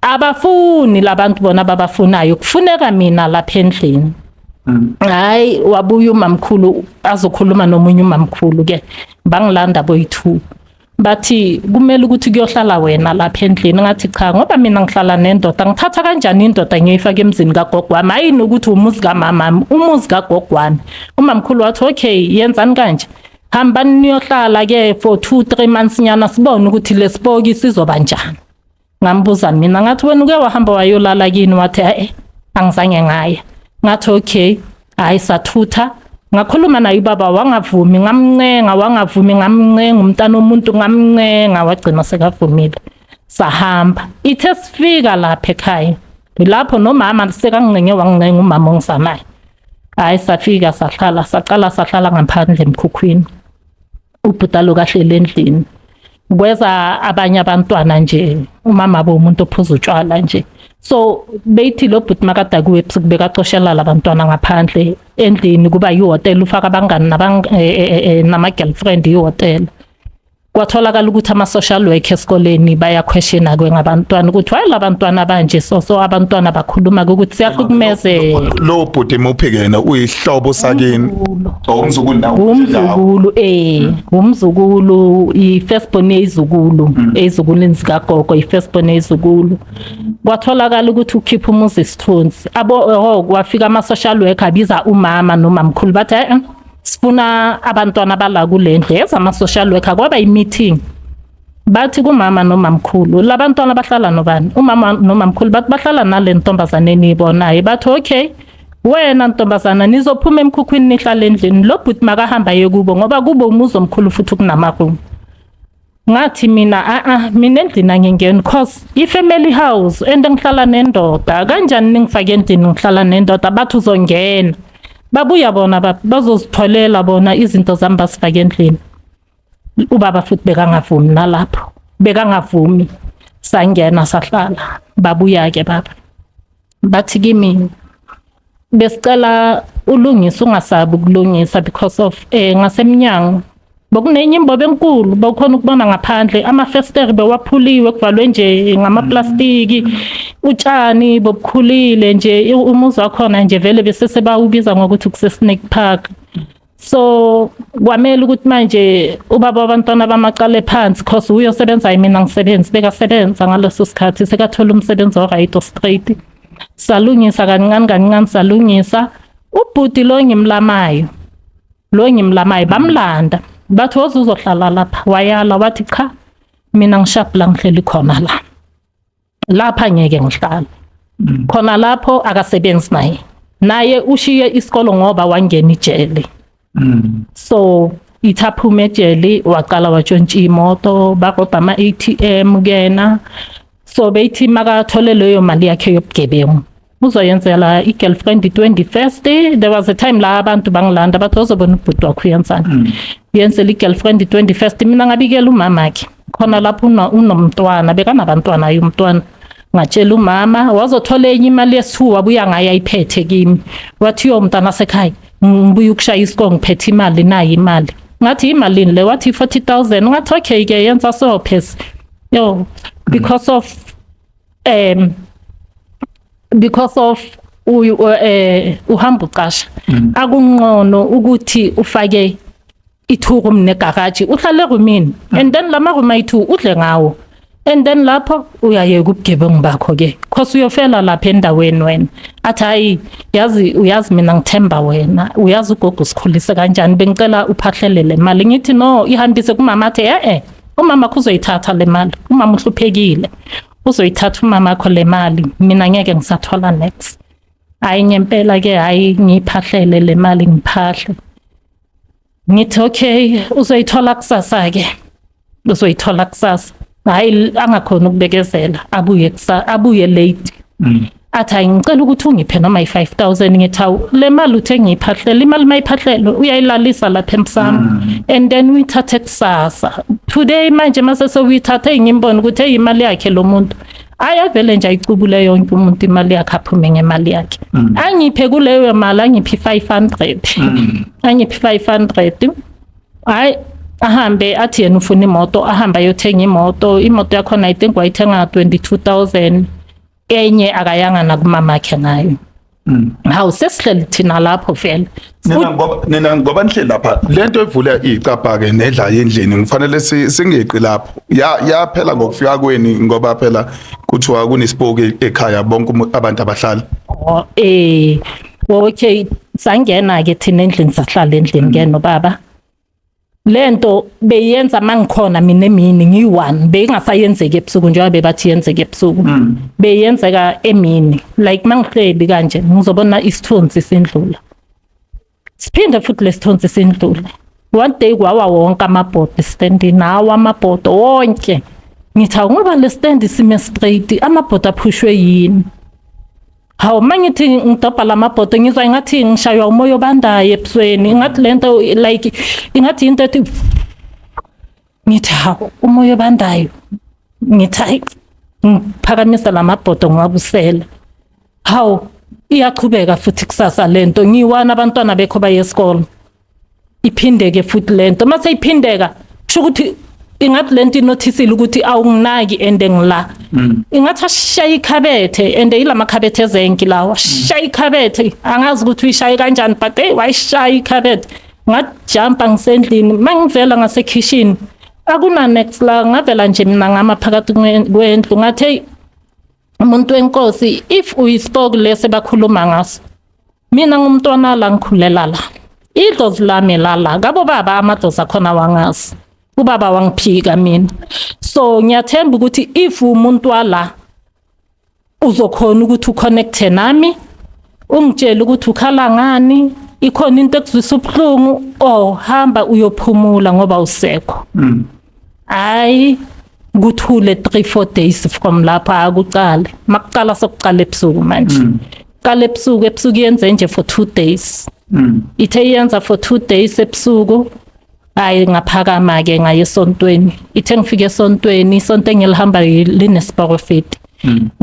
abafuni labantu bona babafunayo, kufuneka mina lapha endlini. Hayi, wabuya umamkhulu azokhuluma nomunye umamkhulu ke, bangilanda boyi-2, bathi kumele ukuthi kuyohlala wena lapha endlini. Ngathi cha, ngoba mina ngihlala nendoda, ngithatha kanjani indoda ngiyoyifaka emzini kagogo wami? Hayi, nokuthi umuzi kamama, umuzi kagogo wami. Umamkhulu wathi okay, yenzani kanje, hambani niyohlala ke for 2 3 months nyana, sibone ukuthi lesipoki sizoba njani. Ngambuza mina, ngathi wena uke wahamba wayolala kini? Wathi eh, angizange ngaya. Ngathi okay. Hayi, sathutha, ngakhuluma naye ubaba, wangavumi, ngamncenga wangavumi, ngamncenga umntana omuntu, ngamncenga wagcina sekavumile, sahamba. Ithe sifika lapha ekhaya, lapho nomama sekangincenge, wangincenga umama ongisanayo. Hayi, safika sahlala, saqala sahlala ngaphandle emkhukhwini, ubhuda lo kahlele endlini, kweza abanye abantwana nje. Umama bo umuntu ophuza utshwala nje, so beyithi lo bhuti makadakiwe ebusuku bekacoshela labantwana ngaphandle endlini, kuba ihhotel, ufaka abangani nama-girlfriend ihhotel. Kwatholakala ukuthi ama-social work esikoleni bayaquestiona ke ngabantwana ukuthi why labantwana banje. So abantwana bakhuluma ukuthi siyahlukumezeka. Lo bhuti muphi kena, uyihlobo sakini? Oh, umzukulu nawo? Umzukulu, umzukulu, i-first born yezukulu, ezizukulwini zikagogo, i-first born yezukulu. Kwatholakala ukuthi ukhipha umuzi isithunzi abo. Oh, kwafika ama-social worker, abiza umama nomamkhulu, bathi sifuna abantwana bala kule ndlu. Yeza ama-social worker, kwaba i-meeting, bathi kumama nomamkhulu, labantwana bahlala nobani? Umama nomamkhulu bathi bahlala nale ntombazane eniyibonayo. Bathi okay, wena ntombazana nizophuma emkhukhwini nihlale endlini, lo bhuti makahamba ye kubo, ngoba kubo umuzi omkhulu futhi kunamaroom. Ngathi mina a a, mina endlini angingeni, cause i-family house and ngihlala nendoda, kanjani ningifake endlini ngihlala nendoda? Bathi uzongena. Babuya bona bazozitholela bona izinto zami, basifake endlini. Ubaba futhi bekangavumi nalapho, bekangavumi. Sangena sahlala. Babuya ke baba, bathi kimi besicela ulungise, ungasabi ukulungisa, because of ngasemnyango bokunenye imbobo enkulu, bawukhona ukubona ngaphandle, amafesteri bewaphuliwe, kuvalwe nje ngamaplastiki, utshani bobukhulile nje, umuzi wakhona nje vele bese sebawubiza ngokuthi kuse-snake park. So kwamele ukuthi manje ubaba wabantwana bamaqale phansi, cause uyosebenza, mina ngisebenzi, bekasebenza ngaleso sikhathi, sekathola umsebenzi o-right straight. Salungisa kancane kancane, salungisa. Ubhuti lo ngimlamayo, lo ngimlamayo, bamlanda, bathi woze uzohlala lapha, wayala, wathi cha, mina ngishaphu la ngihleli khona la, lapha ngeke ngihlale khona lapho. Akasebenzi naye, naye ushiye isikolo ngoba wangena ijele. So ithi aphume ejele, waqala watshontsha imoto, barobha ama-ATM kuyena. So beyithi makathole leyo mali yakhe yobugebengu. Uzoyenzela i-girlfriend i-21st. There was a time la abantu bangilanda, bathi uzobona ubhuti wakho uyenzani. Uyenzela i-girlfriend i-21st. Mina ngabikela umamakhe khona lapho, unomntwana, bekanabantwana ayi umntwana. Ngatshela umama, wazothola enye imali yesi-2, wabuya ngayo ayiphethe kimi, wathi, "Yo mntana sekhaya, ngibuya ukushaya isiko, ngiphethe imali, nayi imali." Ngathi, "Imalini le?" Wathi, "40,000." Ngathi, "Okay ke, yenza so phesi yo," because of uyu uhamba uqasha, akungcono ukuthi ufake i-two room negaraji, uhlale erumini, and then lama room ayi-2 udle ngawo, and then lapho uyayeka ubugebengu bakho ke, cause uyofela lapha endaweni wena. Athi, "Hayi, yazi, uyazi mina ngithemba wena, uyazi ugogo sikhulise kanjani, bengicela uphahlele le mali." Ngithi, "No, ihambise kumama." Athi, "Eh, umama akho uzoyithatha le mali, umama uhluphekile, uzoyithatha umama akho le mali, mina ngeke ngisathola next." Hayi, ngempela ke, hayi, ngiyiphahlele le mali, ngiphahle, ngithi, "Okay, uzoyithola kusasa ke, uzoyithola kusasa." Hayi, angakhona ukubekezela, abuye kusasa, abuye late, athi, "Hayi, ngicela ukuthi ungiphe noma yi-5000." Ngithi, "Hawu, le mali uthe ngiyiphahlele imali, mayiphahlele uyayilalisa lapha emsamo and then uyithathe kusasa. Today manje mase sewuyithathe, ngimbona ukuthi hey, imali yakhe lo muntu." Ayavele nje ayicubule yonke umuntu imali yakhe, aphume ngemali yakhe, angiphe kuleyo mali, angiphe 500, angiphe 500. Hayi, ahambe, athi yena ufuna imoto, ahambe ayothenga imoto. Imoto yakhona, I think wayithenga 22,000. Enye akayanga nakumamakhe ngayo. Hawu, sesihleli thina lapho vele. Nina ngoba nihleli lapha, lento evula icapha ke nedla yendlini, ngifanele singeqi lapho, ya yaphela ngokufika kweni, ngoba phela kuthiwa kunesipoki ekhaya, bonke abantu abahlali. Oh, okay, sangena ke thina endlini, sahlala endlini ke nobaba. Lento beyenza mangikhona mina emini ngiyi-one, beyingasayenzeki ebusuku njengoba bebathi yenzeka ebusuku. Beyenzeka emini, like mangihleli kanje ngizobona isithunzi sindlula, siphinde futhi lesithunzi sindlule. One day kwawa wonke amabhodo estandini, awa amabhodo wonke. Ngithi, "Hawu, ngoba le stand sime straight, amabhodo aphushwe yini?" Hawu, mangithi ngidobha lamabhodo, ngizwa ngathi ngishaywa umoya obandayo ebusweni, ngathi lento like ingathi into ethi. Ngithi, "Hawu, umoya obandayo." Ngithi, "Hayi," ngiphakamisa lamabhodo ngiwabusela. Hawu, iyachubeka futhi kusasa lento, ngiwana abantwana bekho baye esikolo, iphindeke futhi lento. Mase iphindeka, kusho ukuthi ingathi lento inothisile ukuthi awunginaki ende ngila. Ingathi ashaya ikhabethe, ende ilamakhabethe ezenki lawa, shaya ikhabethe, angazi ukuthi uyishaye kanjani, but hey, wayishaya ikhabethe. Ngajumpa ngisendlini, mangivela ngasekhishini akuna next la. Ngavela nje mina ngama phakathi kwendlu, ngathi, "Hey, umuntu wenkosi, if uyisipoki lese bakhuluma ngaso, mina ngumntwana la, ngikhulela la, idlozi lami lala ngabo baba, amadlozi akhona wangazi, ubaba wangiphika mina, so ngiyathemba ukuthi if umuntu wala uzokhona ukuthi uconnecte nami, ungitshele ukuthi ukhala ngani, ikhona into ekuzwisa ubuhlungu, oh, hamba uyophumula ngoba usekho." Hayi, kuthule 3 4 days from lapha, akuqale makuqala sokuqala ebusuku manje, qala ebusuku, ebusuku yenze nje for 2 days. Ithe yenza for 2 days ebusuku, hayi, ngaphakama ke ngaye esontweni. Ithe ngifike esontweni, isonto engilihamba linesiprofeti,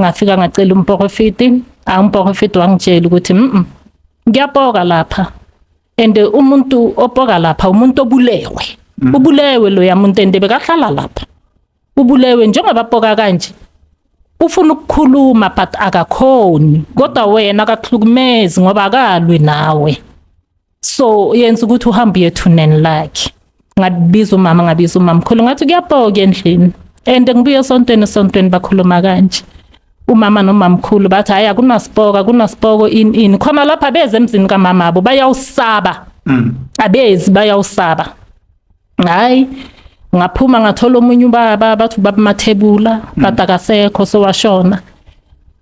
ngafika ngacela umprofeti. Umprofeti wangitshela ukuthi ngiyapoka lapha, and umuntu opoka lapha umuntu obulewe, ubulewe lo yamuntu, ende bekahlala lapha, ubulewe. Njengoba poka kanje ufuna ukukhuluma but akakhoni, kodwa wena akakuhlukumezi ngoba akalwi nawe, so yenza ukuthi uhambe uye ethuneni lakhe. Ngabiza umama, ngabiza umamkhulu, ngathi kuyapoka endlini and ngibuye esontweni, esontweni bakhuluma kanje. Umama nomamkhulu bathi, "Hayi, akunasipoka, akunasipoko in in khona lapha." Beze emzini kamama abo, bayawusaba, abezi bayawusaba. Hayi, ngaphuma ngathola omunye ubaba, bathi ubaba Mathebula, but akasekho, sowashona.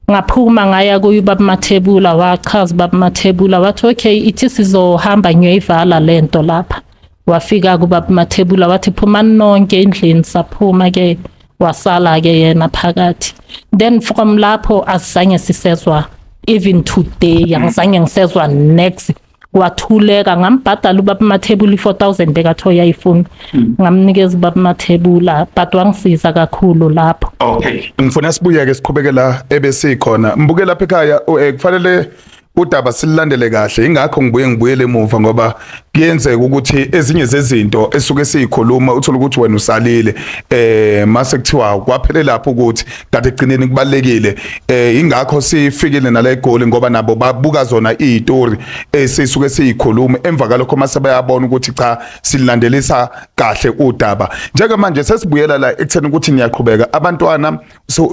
Ngaphuma ngaya kuye ubaba Mathebula, wachaza ubaba Mathebula, wathi, "Okay, ithi sizohamba ngiyoyivala lento lapha." Wafika kubaba Mathebula, wathi, "Phumani nonke endlini." Saphuma ke, wasala ke yena phakathi. Then from lapho asizange sisezwa Even today angizange ngisezwa next, kwathuleka. Ngambhadala ubaba Mathebula i-4000 bekathiwa uyayifuna, ngamnikeza ubaba Mathebula, but wangisiza kakhulu lapho. Okay, ngifuna sibuye ke siqhubeke la ebesikhona. Mbuke lapha ekhaya, kufanele udaba silandele kahle, ingakho ngibuye ngibuyele emuva, ngoba kuyenzeka ukuthi ezinye zezinto esuke siyikhuluma uthola ukuthi wena usalile, mase kuthiwa kwaphele lapho, ukuthi kade egcineni kubalekile. Ingakho sifikile nala eGoli, ngoba nabo babuka zona izitori esisuke siyikhuluma. Emva kalokho mase bayabona ukuthi cha, silandelisa kahle udaba. Njengamanje sesibuyela la ekutheni ukuthi niyaqhubeka, abantwana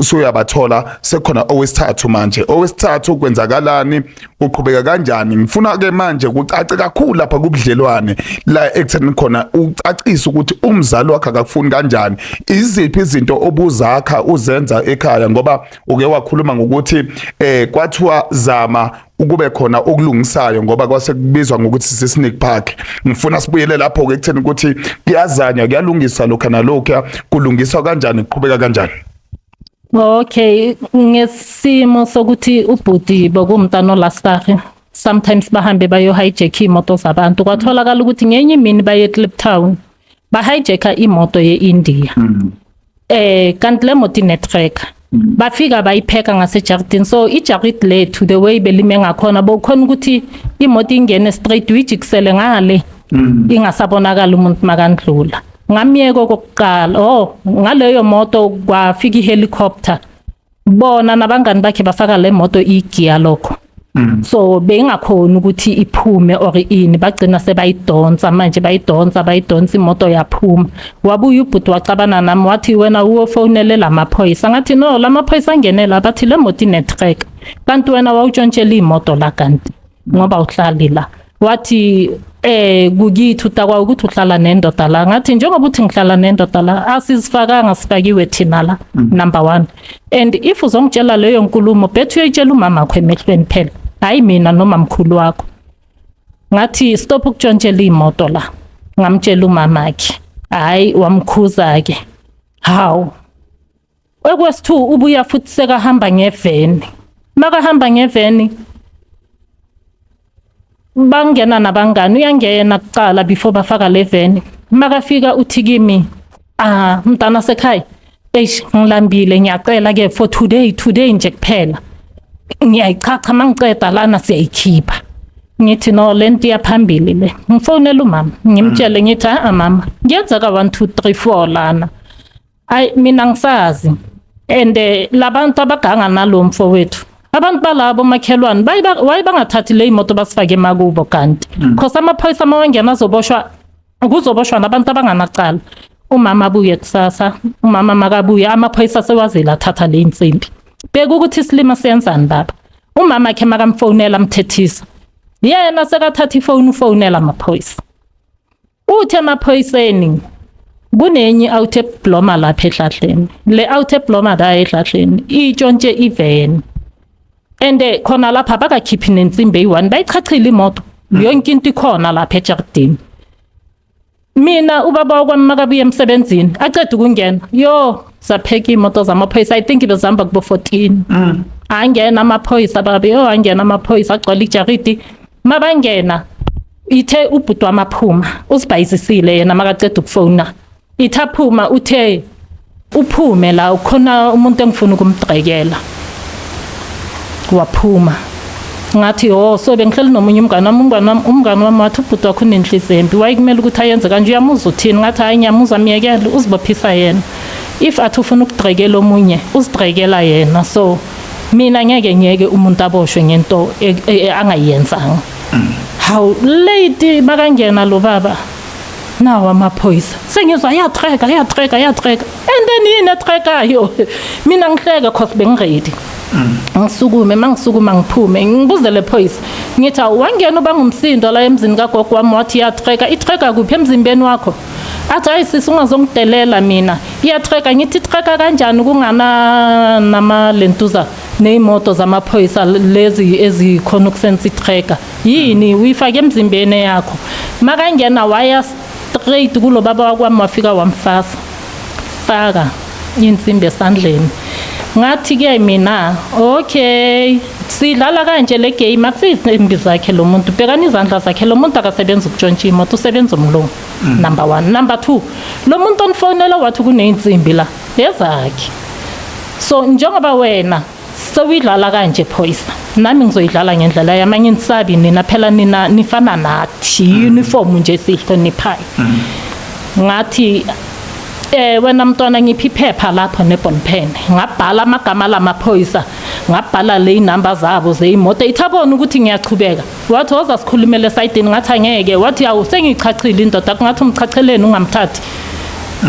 suyabathola, sekukhona owesithathu manje. Owesithathu kwenzakalani? Uqhubeka kanjani? Ngifuna ke manje kucace kakhulu lapha kubudlelwane la ekutheni khona ucacise ukuthi umzali wakhe akakufuni kanjani, iziphi izinto obuzakha uzenza ekhaya, ngoba uke wakhuluma ngokuthi kwathiwa zama ukube khona okulungisayo, ngoba kwase kubizwa ngokuthi sisnake park. Ngifuna sibuyele lapho ke ekutheni ukuthi kuyazanywa, kuyalungiswa lokho nalokho, kulungiswa kanjani, kuqhubeka kanjani? Okay, ngesimo sokuthi ubhuti bokumntana olastarhe, sometimes bahambe bayo hijack imoto zabantu. Kwatholakala ukuthi ngenye imini baye eKliptown, bahijacka imoto yeIndia. Kanti le moto ine-tracker. Bafika bayipheka ngasejardini, so ijarid lethu, the way belime ngakhona, bokhona ukuthi imoto ingene straight, uyijikisele ngale, ingasabonakala umuntu makandlula. Ngamyeka okokuqala, oh, ngaleyo moto kwafika ihelicopter, bona nabangani bakhe bafaka le moto igiya lokho, so bengakhona ukuthi iphume or ini. Bagcina sebayidonsa manje, bayidonsa, bayidonsa, imoto yaphuma. Wabuya ubhuti wacabana nami, wathi wena uwofonele lamaphoyisa. Ngathi no, lamaphoyisa angene la, bathi le moto ine-tracker, kanti wena wawutshontshela imoto la, kanti ngoba uhlali la. Wathi kukithi utakwa ukuthi uhlala nendoda la. Ngathi njengoba uthi ngihlala nendoda la, asizifakanga, sifakiwe thina la, number 1. And if uzongitshela leyo nkulumo, bethi uyoyitshela umama wakho emehlweni phela, hayi mina noma mkhulu wakho. Ngathi stop ukutshontshela imoto la. Ngamtshela umama wakhe, hayi, wamkhuza ke. Hawu, okwesi-2 ubuya futhi sekahamba ngeveni. Makahamba ngeveni, bangena nabangani, uyangena kucala before bafaka le veni. Makafika uthi kimi, ah, mntana sekhaya, eish, ngilambile, ngiyacela ke for today, today nje kuphela, ngiyayichacha, mangiceda lana siyayikhipha. Ngithi no, lento iyaphambili le. Ngifonela umama, ngimtshele, ngithi ah mama, ngiyenzeka 1 2 3 4 lana. Ayi, mina ngisazi and labantu abaganga nalo mfowethu, abantu balabo makhelwane, waye bangathathi le imoto basifake emakubo, kanti cause amaphoyisa mawangena azoboshwa, kuzoboshwa nabantu abanganacala. Umama abuye kusasa, umama makabuye, amaphoyisa sewazile athatha le insimbi. Bheka ukuthi isilima siyenzani baba. Umama khe makamfonela amthethisa, yena sekathatha ifoni ufonela amaphoyisa, uthi emaphoyiseni kunenye out ebloma lapha ehlahleni, le out ebloma la ehlahleni itshontshe iveni, and khona lapha bakakhiphi nensimbi eyi-one, bayichachile imoto yonke, into ikhona lapha ejardini. Mina ubaba wakwami makabuya emsebenzini, aceda ukungena, yo, sapheka imoto zamaphoyisa. I think bezihamba kubo 14. Angena amaphoyisa babe, yo, angena amaphoyisa agcwala ijaridi. Mabangena, ithe ubhuti wamaphuma usibhayisisile yena makaceda ukufona, ithe aphuma uthe uphume la, ukhona umuntu engifuna ukumdrekela. Waphuma. Ngathi oh, so bengihleli nomunye umngane wami, umngane wami wathi ubhuti wakho unenhliziyo embi, wayekumele ukuthi ayenze kanje, uyamuzwa uthini? Ngathi hayi, ngiyamuzwa, miyekele, uzibophisa yena. If athi ufuna ukudrekela omunye, uzidrekela yena, so mina ngeke ngiyeke umuntu aboshwe ngento angayiyenzanga. Hawu, lady, bakangena lo baba nawo amaphoyisa, sengizwa ayatreka, ayatreka, ayatreka, and then yini etrekayo? Mina ngihleka cause bengiready. Ngisukume, mangisukuma ngiphume, ngibuze le phoyisa, ngithi awu, wangena uba ngumsindo la emzini kagogo wami, wathi iyatreka, itreka kuphi emzimbeni wakho? Athi hayi sisi, ungazongidelela mina, iyatreka. Ngithi itreka kanjani kungana nama lentuza neyimoto zamaphoyisa lezi ezikhona ukusensa itreka? Yini uyifake emzimbeni yakho? Makangena waya straight kulo baba wakwami, wafika wamfasa faka insimbi esandleni. Ngathi ke mina okay, Sidlala kanje le game, akusiyizinsimbi zakhe lo muntu. Bhekani izandla zakhe, lo muntu akasebenzi ukutshontsha imoto, usebenza umlungu. Number 1, number 2, lo muntu onifonela wathi kuneyinsimbi la ezakhe. So njengoba wena sewuyidlala kanje phoyisa, nami ngizoyidlala ngendlela yami. Anginisabi nina phela, nina nifana nathi, uniform nje sihloniphayo. Ngathi, wena mntwana, ngiphi iphepha lapho ne-ball pen. Ngabhala amagama lamaphoyisa, ngabhala le inamba zabo zeyimoto. Ithabona ukuthi ngiyachubeka. Wathi, "Woza sikhulumele esayidini." Ngathi, "Angeke." Wathi, "Awu, sengiyichachile indoda." Ngathi, "Umchacheleni ungamthathi?"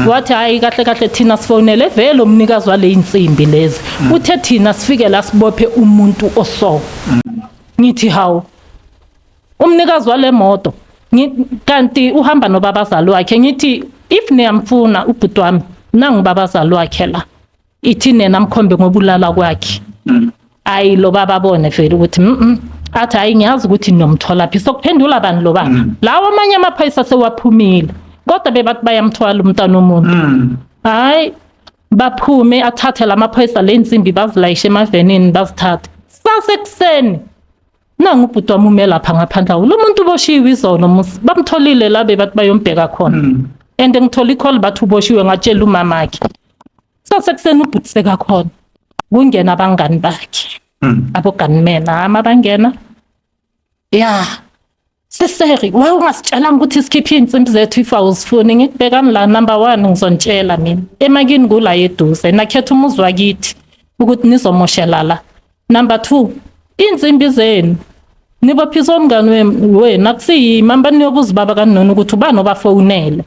Wathi, "Hayi, kahle kahle thina sifonele vele umnikazi wale insimbi lezi, uthe thina sifike la sibophe umuntu oso." Ngithi, "Hawu, umnikazi wale moto?" Kanti uhamba nobabazali wakhe. Ngithi, "If niyamfuna ubhuti wami, nangu babazali wakhe la, ithi nena mkhombe ngobulala kwakhe." Ayi, lo baba abone vele ukuthi athi, "Hayi, ngiyazi ukuthi nomthola phi." Sokuphendula bani lo baba? Lawo amanye amaphoyisa sewaphumile, kodwa bebathi bayamthwala umntana womuntu. Hayi, baphume, athathe lamaphoyisa le nsimbi, bazilayishe emavenini, bazithathe. Sasekuseni nangu ubhuti wami ume lapha ngaphandle. Lo muntu uboshiwe izolo musi, bamtholile la bebathi bayombheka khona, and ngithola i-call bathi uboshiwe. Ngatshela umamakhe. Sasekuseni ubhuti sekakhona, kungena abangani bakhe, abo-gunmen ama bangena. Ya siseri, waye ungasitshelanga ukuthi sikhiphe iy'nsimbi zethu if awuzifuni? Ngikubhekani la, number one, ngizontshela mina emakini kula eduze, nakhetha umuzi wakithi ukuthi nizomoshela la. Number two, iy'nsimbi zenu nibophisa umngani wenu, akusiyimi. Hamba niyobuza ubaba kanoni ukuthi ubani obafonele.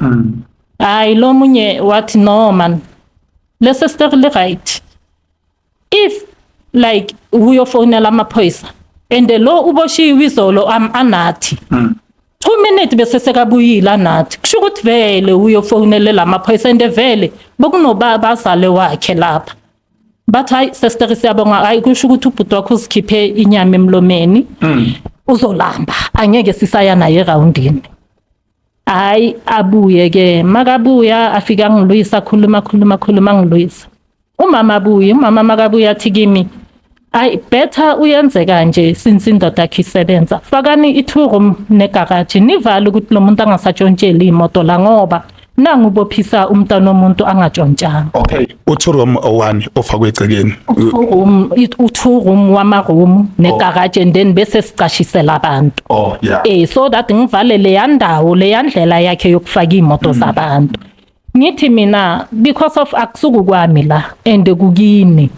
Hayi, lo munye wathi, "No man, le sister le right, if like uyofonela amaphoyisa and lo uboshiwe izolo anathi 2 minutes bese sekabuyile anathi, kusho ukuthi vele uyofonela amaphoyisa and vele bokunobabazale wakhe lapha." Bathi, "Hayi sister, siyabonga. Hayi, kusho ukuthi ubhuti wakho uzikhiphe inyama emlomeni, uzolamba, angeke sisaya naye erawundini." Hayi, abuye ke. Makabuya afika ngilwisa, khuluma khuluma khuluma, ngilwisa. Umama abuye, umama makabuya athi kimi, "Ayi, better uyenze kanje, since indoda yakhe isebenza, fakani i-two room negaraji, nivale ukuthi lo muntu angasatshontsheli imoto la, ngoba nangu ubophisa umntwana womuntu angatshontshanga." Okay, u-two room o-one ofakwe egcekeni? Room, u-two room wama-room negaraji, and then bese sicashisela abantu. Oh yeah. So that ngivale leya ndawo, leya ndlela yakhe yokufaka iy'moto zabantu. Ngithi mina, because of akusuku kwami la and kukini,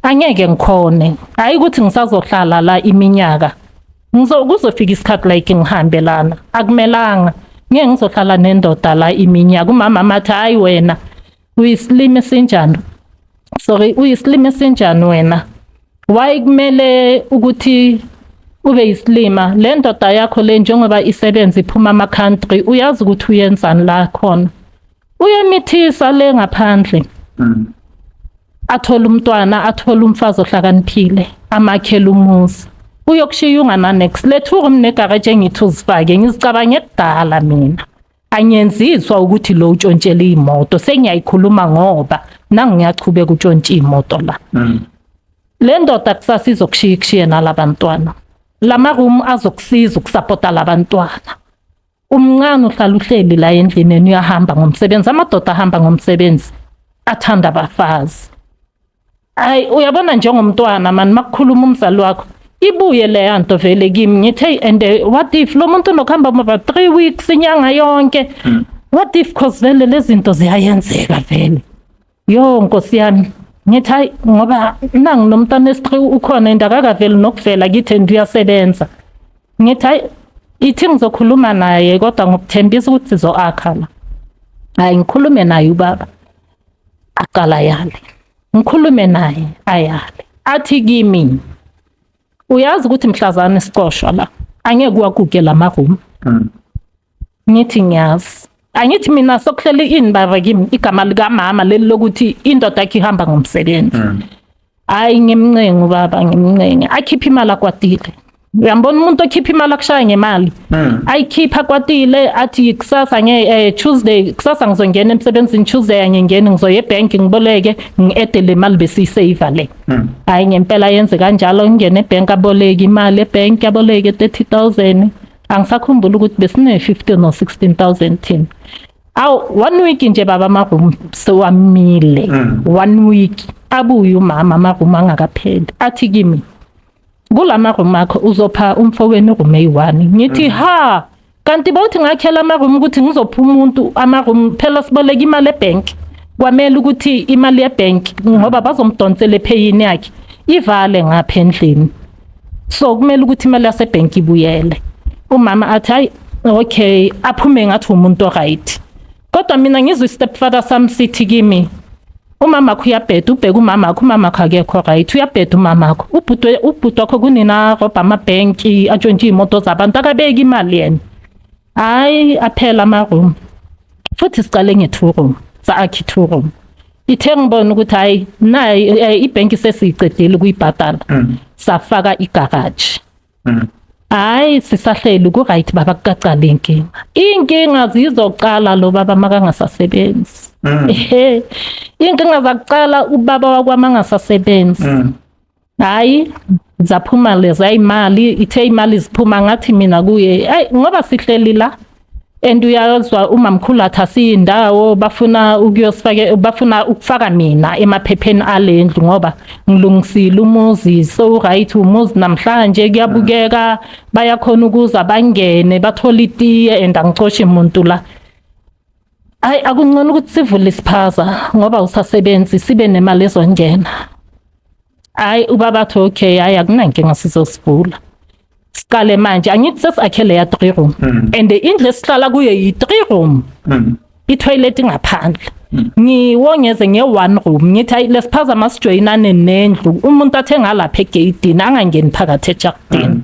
angeke ngikhone. Hayi ukuthi ngisazohlala la iminyaka, ngizo kuzofika isikhathi like ngihambe lana, akumelanga ngeke ngizohlala nendoda la iminyaka. Umama mathi, "Hayi wena, uyisilima esinjani? Sorry, uyisilima esinjani wena? Why kumele ukuthi ube yisilima? Le ndoda yakho le, njengoba isebenza iphuma ama-country, uyazi ukuthi uyenzani la khona? Uyamithisa le ngaphandle, athole umntwana, athole umfazi ohlakaniphile, amakhele umuzi, uyokushiya ungana-nex. Le two room negaraji engithi uzifake, ngizicabange kudala mina, angiyenziswa ukuthi lo utshontshele iy'moto. Sengiyayikhuluma ngoba nangiyachubeka utshontshe iy'moto la. Le ndoda kusasa izokushiya, ikushiye nalabantwana. Lama-room azokusiza ukusapota labantwana. Umncane, uhlala uhleli la endlini, yena uyahamba ngomsebenzi. Amadoda ahamba ngomsebenzi athanda abafazi. Hayi, uyabona, njengomntwana mani, makukhuluma umzali wakho ibuye leya nto vele kimi. Ngithi, "Hey, and what if lo muntu unokuhamba over 3 weeks, inyanga yonke? What if?" Cause vele lezi zinto ziyayenzeka vele. Yo nkosi yami, ngithi, hayi, ngoba nangu nomntwana esi-3 ukhona and akakaveli nokuvela kithi and uyasebenza. Ngithi, "Hayi, ithi ngizokhuluma naye, kodwa ngokuthembisa ukuthi sizo-akha la." Hayi, ngikhulume naye ubaba, aqala yale, ngikhulume naye ayale, athi kimi, "Uyazi ukuthi mhlazane sicoshwa la angeke uwakuke lama-room?" Ngithi, "Ngiyazi." Angithi mina sokuhlela ini baba kimi igama likamama leli lokuthi indoda yakhe ihamba ngomsebenzi. Hayi, ngimncenga ubaba, ngimncenge, akhiphe imali akwatile. Uyambona umuntu okhipha imali akushaya ngemali, ayikhipha kwatile, athi kusasa nge Tuesday, kusasa ngizongena emsebenzini, Tuesday angingeni, ngizoya ebhenki ngiboleke, ngi-ede le mali besiyisave le. Hayi, ngempela yenze kanjalo, ngingene ebhenki, aboleke imali ebhenki, aboleke 30,000. Angisakhumbula ukuthi besine 15 no 16,000 thina. Awu, one week nje baba, ama-room sewamile. One week abuye umama, ama-room angakapheli, athi kimi, kulama room akho uzopha umfowenu room eyi-1. Ngithi, ha, kanti bawuthi ngakhela ama-room ukuthi ngizopha umuntu ama-room? Phela siboleka imali ebhenki, kwamele ukuthi imali yebhenki, ngoba bazomdonsela epheyini yakhe, ivale ngapha endlini, so kumele ukuthi imali yasebhenki ibuyele. Umama athi, hayi, okay, aphume ngathi umuntu oright, kodwa mina ngizwe i-stepfather sami sithi kimi, umama wakho uyabheda, ubheka umama wakho, umama wakho akekho right, uyabheda umama wakho, ubhuti wakho kunina arobha amabhenki, atshontshe iy'moto zabantu, akabeki imali yena. Hhayi, aphela ama-room futhi sicale nge-two room, sa-akha i-two room. Ithe ngibona ukuthi hhayi, nayi ibhenki sesiyicedile ukuyibhadala, safaka igaraji. Hayi, sisahleli ku-right baba, kukacala inkinga. Iy'nkinga zizoqala lo baba makangasasebenzi. Ehe, iy'nkinga zakuqala ubaba wakwami angasasebenzi. Hayi, zaphuma leza imali, ithe imali ziphuma, ngathi mina kuye, hayi, ngoba sihleli la and uyazwa umamkhulu athi asiyindawo, bafuna ukuyosifake, bafuna ukufaka mina emaphepheni alendlu ngoba ngilungisile umuzi, so right umuzi namhlanje kuyabukeka, bayakhona ukuza bangene bathola itiye and angicoshi umuntu la. Hayi, akungcono ukuthi sivule isiphaza ngoba usasebenzi, sibe nemali ezongena. Hayi, ubaba athi, okay, hayi, akunankinga, sizosivula. Siqale manje, angithi sesiakhele ya 3 room and indlu esihlala kuyo yi-3 room, i-toilet ngaphandle. Ngiwongeze nge-one room, ngithi hayi, lesiphaza masijoyinane nendlu, umuntu athe ngalapha egeyidini, angangeni phakathi ejardini.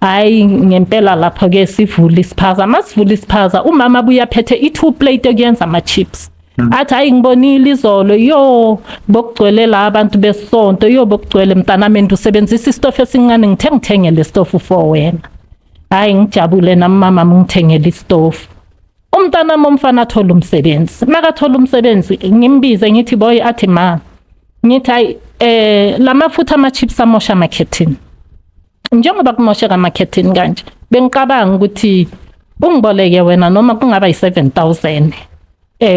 Hayi, ngempela lapho ke sivula isiphaza. Masivula isiphaza, umama abuye aphethe i-two plate ekuyenza ama-chips, athi, hayi, ngibonile izolo, yo, bokugcwele la abantu besonto, yo, bokugcwele mntanami, and usebenzisa isitofu esincane, ngithe ngithengele isitofu for wena. Hayi, ngijabule nami, mama ngithengele isitofu. Umntanami omfana athola umsebenzi. Makathola umsebenzi, ngimbize, ngithi, boy, athi, ma. Ngithi, hayi, lamafutha ama-chips amosha amakhethini. Njengoba kumosheka amakhethini kanje, bengicabanga ukuthi ungiboleke wena noma kungaba yi-7000,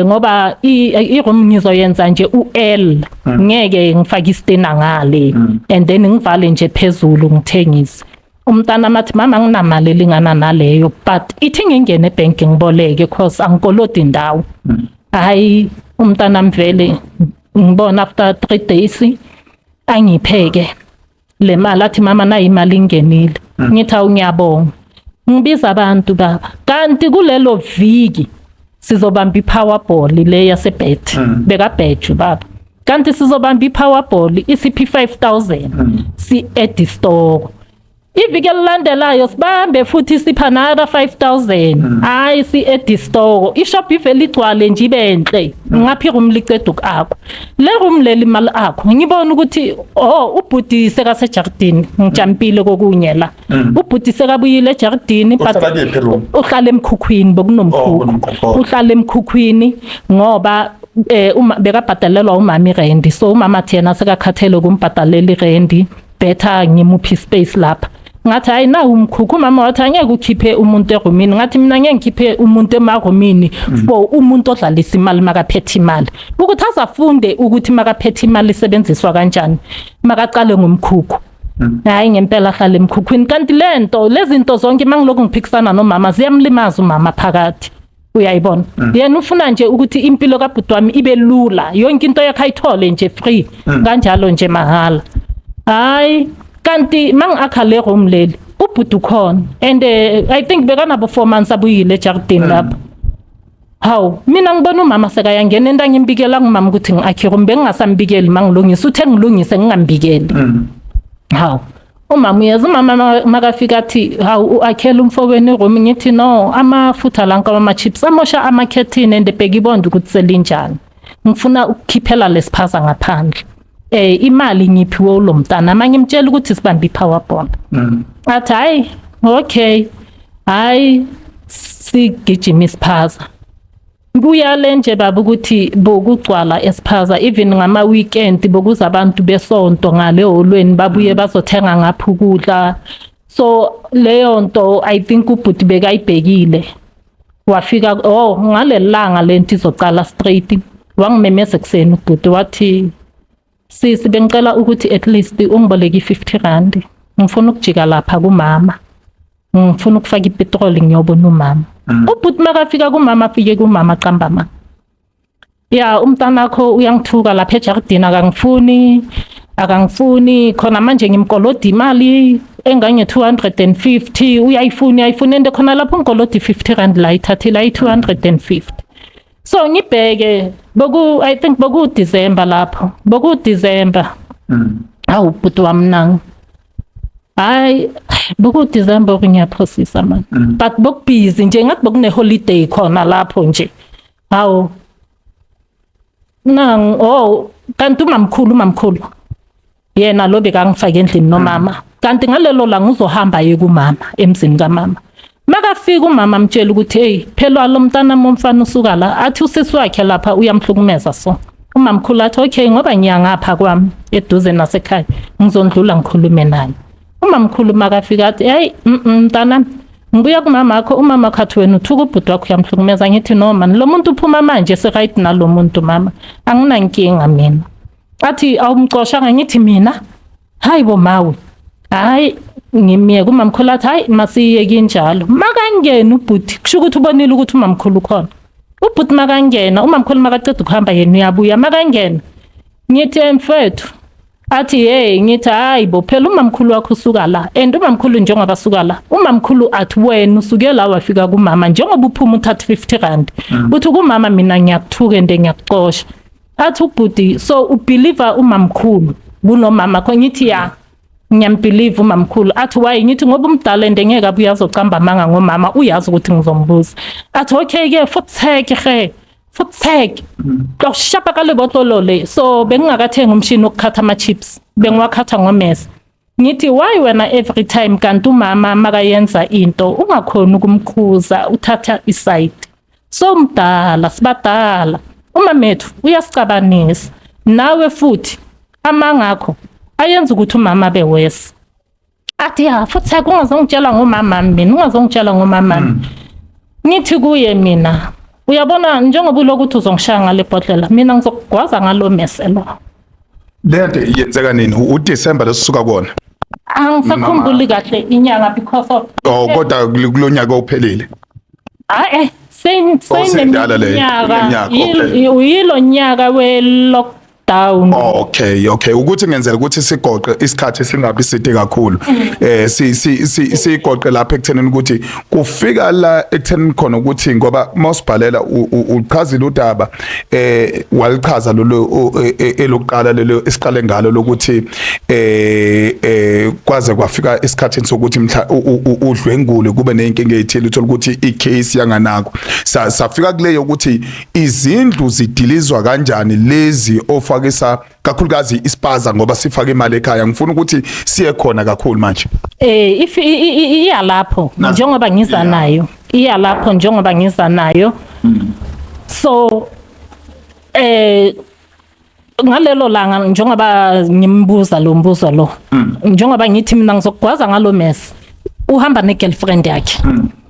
ngoba i-room ngizoyenza nje u-L, ngeke ngifake istina ngale and then ngivale nje phezulu, ngithengise. Umntana mathi, mama, nginamali elingana naleyo, but ithi ngingene ebhenki ngiboleke cause angikolodi indawo. Hayi, umntana mvele ngibona after 3 days angipheke le mali, athi, mama, nayi imali ingenile. Ngithi, awu, ngiyabonga. Ngibiza abantu baba, kanti kulelo viki sizobamba iPowerball le yasebet, bekabhejwe baba, kanti sizobamba iPowerball isiphi 5000, si add store. Iviki elilandelayo sibambe futhi, sipha another 5000, hayi, si add store, ishop ivele igcwale nje, ibenhle. Ngapha iroom liceda ukakho, le room leli mali akho, ngibona ukuthi, oh, ubhuti sekasejardini, ngijampile kokunye la, ubhuti sekabuyile ejardini. Uhlala kephi room? Uhlala emkhukhwini. Oh, Bokunomkhukhu. Kunomkhukhu. Uhlala emkhukhwini ngoba uma bekabhadalelwa umama irendi, so umama athi yena sekakhathele ukumbhadalela irendi, better ngimuphi space lapha. Ngathi, hayi, nawu umkhukhu. Umama wathi, angeke ukhiphe umuntu erumini. Ngathi mina, ngeke ngikhiphe umuntu emarumini for umuntu odlalisa imali makaphethe imali, ukuthi azafunde ukuthi makaphethe imali isebenziswa kanjani, makaqale ngomkhukhu. Hayi, ngempela ahlala emkhukhwini, kanti lento lezi zinto zonke mangilokhu ngiphikisana nomama ziyamlimaza umama phakathi, uyayibona. Yena ufuna nje ukuthi impilo kabhuti wami ibe lula, yonke into yakhe ayithole nje free kanjalo nje, mahala. Hayi, kanti mangi-akha le room leli, ubhuti ukhona and I think bekanabo 4 months abuyile ejardini lapho. Hawu, mina ngibona umama sekayangena into, angimbikela ngumama ukuthi ngi-akhe room, bengingasambikeli mangilungisa, uthe ngilungise ngingambikeli. Hawu, umama uyeza, umama makafika athi, hawu, u-akhela umfowenu iroom? Ngithi, no, amafutha lanka ama-chips amosha amakhethini and bheka ibonda ukuthi selinjani, ngifuna ukukhiphela lesiphaza ngaphandle. Imali ngiphiwe lo mntana, mangimtshela ukuthi sibambe i-power bond. Athi hayi, okay, hayi, sigijima isiphaza. Kuyale nje baba ukuthi bokugcwala esiphaza, even ngama weekend bokuza abantu besonto ngale holweni, babuye bazothenga ngapha ukudla. So leyo nto, I think ubhuti bekayibhekile. Wafika, oh, ngalelanga lento izocala straight, wangimemeza ekuseni ubhuti, wathi, "Sisi, bengicela ukuthi at least ungiboleke i-50 rand, ngifuna ukujika lapha kumama, ngifuna ukufaka ipetroli ngiyobona umama." Ubhuti makafika kumama, afike kumama qamba ma, "Ya, umntanakho uyangithuka lapha ejardini, akangifuni, akangifuni khona manje, ngimkoloda imali engange 250, uyayifuna, uyayifuna ende khona lapho, ngikoloda i-50 rand la, ithathile ayi-250." So ngibheke, boku, I think boku December lapho, boku December. Awu, bhuti wami nangu, hayi, boku December, ngiyaphosisa man, but bokubhizi nje, ngathi bokune holiday khona lapho nje. Hawu, nang, oh, kanti umamkhulu yena lo bekangifake endlini nomama, kanti ngalelo langa uzohamba ye kumama, emzini kamama. Makafika umama amtshela ukuthi, "Hey, phela lo mntana momfana usuka la, athi usisi wakhe lapha uyamhlukumeza." So umamkhulu athi, "Okay, ngoba ngiya ngapha kwami eduze nasekhaya, ngizondlula ngikhulume naye." Umamkhulu makafika athi, "Hey, mntana, ngibuya kumama wakho, umama wakho athi wena uthuka ubhuti wakho, uyamhlukumeza." Ngithi, "No man, lo muntu uphuma manje se-right nalo muntu, mama, anginankinga mina." Athi, "Awumcoshanga?" Ngithi mina, "Hayi bo mawe, hayi." Ngimiyeke. Umamkhulu athi, "Hayi, masiye kinjalo." Makangena ubhuti, kusho ukuthi ubonile ukuthi umamkhulu ukhona. Ubhuti makangena, umamkhulu makaceda ukuhamba, yena uyabuya. Makangena, ngithi, "Mfethu." Athi, "Hey." Ngithi, "Hayi bo, phela umamkhulu wakho usuka la, and umamkhulu njengoba suka la, umamkhulu athi wena usuke la wafika kumama, njengoba uphuma uthatha 50 rand, uthi kumama mina ngiyakuthuka ende ngiyakuxosha." Athi ubhuti, "So ubelieve umamkhulu kunomama kho?" Ngithi, "Ya, ngiyambelieve umamkhulu." Athi, "Why?" Ngithi, "Ngoba umdala ende ngeke abuye azocamba amanga ngomama, uyazi ukuthi ngizombuza." Athi, "Okay ke, futhi ke futhi lokushapa ka lebotlolo le." So bengingakathengi umshini wokukhatha ama-chips, bengiwakhatha ngomese. Ngithi, "Why wena every time kanti umama makayenza into ungakhoni ukumkhuza, uthatha iside? So mdala, sibadala, umamethu uyasicabanisa nawe futhi, amangakho ayenza ukuthi umama abe worse." Athi, "Ya, futhi ungazongitshela ngomama mina, ungazongitshela ngomama." Ngithi kuye mina, "Uyabona, njengoba ulokuthi uzongishaya ngale bhodlela, mina ngizokugwaza ngalo mese lo." Le nto yenzeka nini? UDecember lesisuka kona? Angisakhumbuli kahle inyanga because of Oh, kodwa kulonyaka ophelile? Hayi, Oh, seyindala le, seneminyaka. iminyaka, okay. Uyilo nyaka we lockdown. Oh, okay, ukuthi ngenzela ukuthi sigoqe isikhathi singabi side kakhulu, si si si sigoqe lapha ekuthenini ukuthi kufika la ekuthenini khona, ukuthi ngoba mawusibhalela uchazile udaba, walichaza lolo elokuqala lelo esiqale ngalo lokuthi kwaze kwafika esikhathini sokuthi mhla udlwengule, kube nezinkinga ezithile, uthola ukuthi icase yanganako. Safika kuleyo ukuthi izindlu zidilizwa kanjani lezi ofakisa kakhulukazi ispaza ngoba sifaka imali ekhaya. Ngifuna ukuthi siye khona kakhulu manje. If iya lapho njengoba ngiza nayo, iya lapho njengoba ngiza nayo. So ngalelo langa, njengoba ngimbuza lo mbuzo lo, njengoba ngithi mina ngizokugwaza ngalo mess, uhamba ne-girlfriend yakhe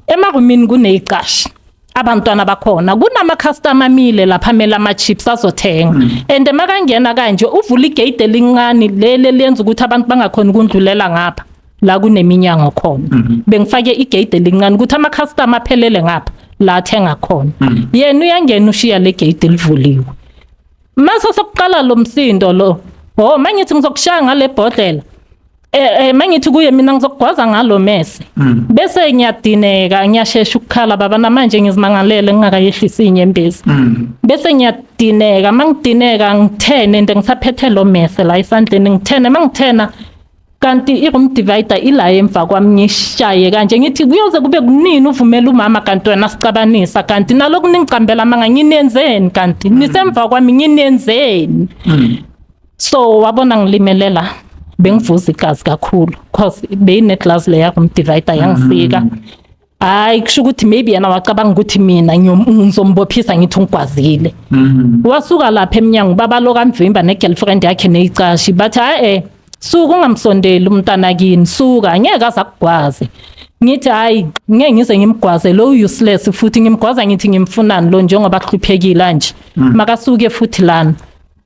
emarumini, kuneyiqashi, abantwana bakhona, kunama-customer amile lapha amele ama-chips azothenga, and makangena kanje uvula igate elincane leli eliyenza ukuthi abantu bangakhoni ukundlulela ngapha la kuneminyango khona. Bengifake igate elincane ukuthi ama-customer aphelele ngapha la athenga khona. Yena uyangena, ushiya le gate elivuliwe. Mase sokuqala lo msindo lo, oh, mangithi ngizokushaya ngale bhodlela, mangithi kuye mina ngizokugwaza ngalo mese, bese ngiyadineka, ngiyashesha ukukhala baba. Namanje ngizimangalele ngingakayehlisi inyembezi. Bese ngiyadineka, mangidineka ngithene nje, ngisaphethe lo mese la esandleni, ngithene, mangithena kanti i-room divider ila emva kwami, ngishaye kanje. Ngithi, "Kuyoze kube kunini uvumela umama kanti wena sicabanisa, kanti naloku ningicambela amanga? Nginenzeni kanti nisemva kwami? Nginenzeni?" So wabona ngilimelela, bengivuza igazi kakhulu cause beyine-glass leya kum-divider yangisika. Hayi, kusho ukuthi maybe yena wacabanga ukuthi mina ngizombophisa ngithi ungigwazile. Wasuka lapha emnyango, baba lo kamvimba ne-girlfriend yakhe neyicashi, bathi hayi, suka, ungamsondeli umntana kini, suka, angeke aze akugwaze. Ngithi hayi, ngeke ngize ngimgwaze lo, useless futhi ngimgwaza ngithi ngimfunani lo njengoba kuhluphekile nje. Makasuke futhi lana.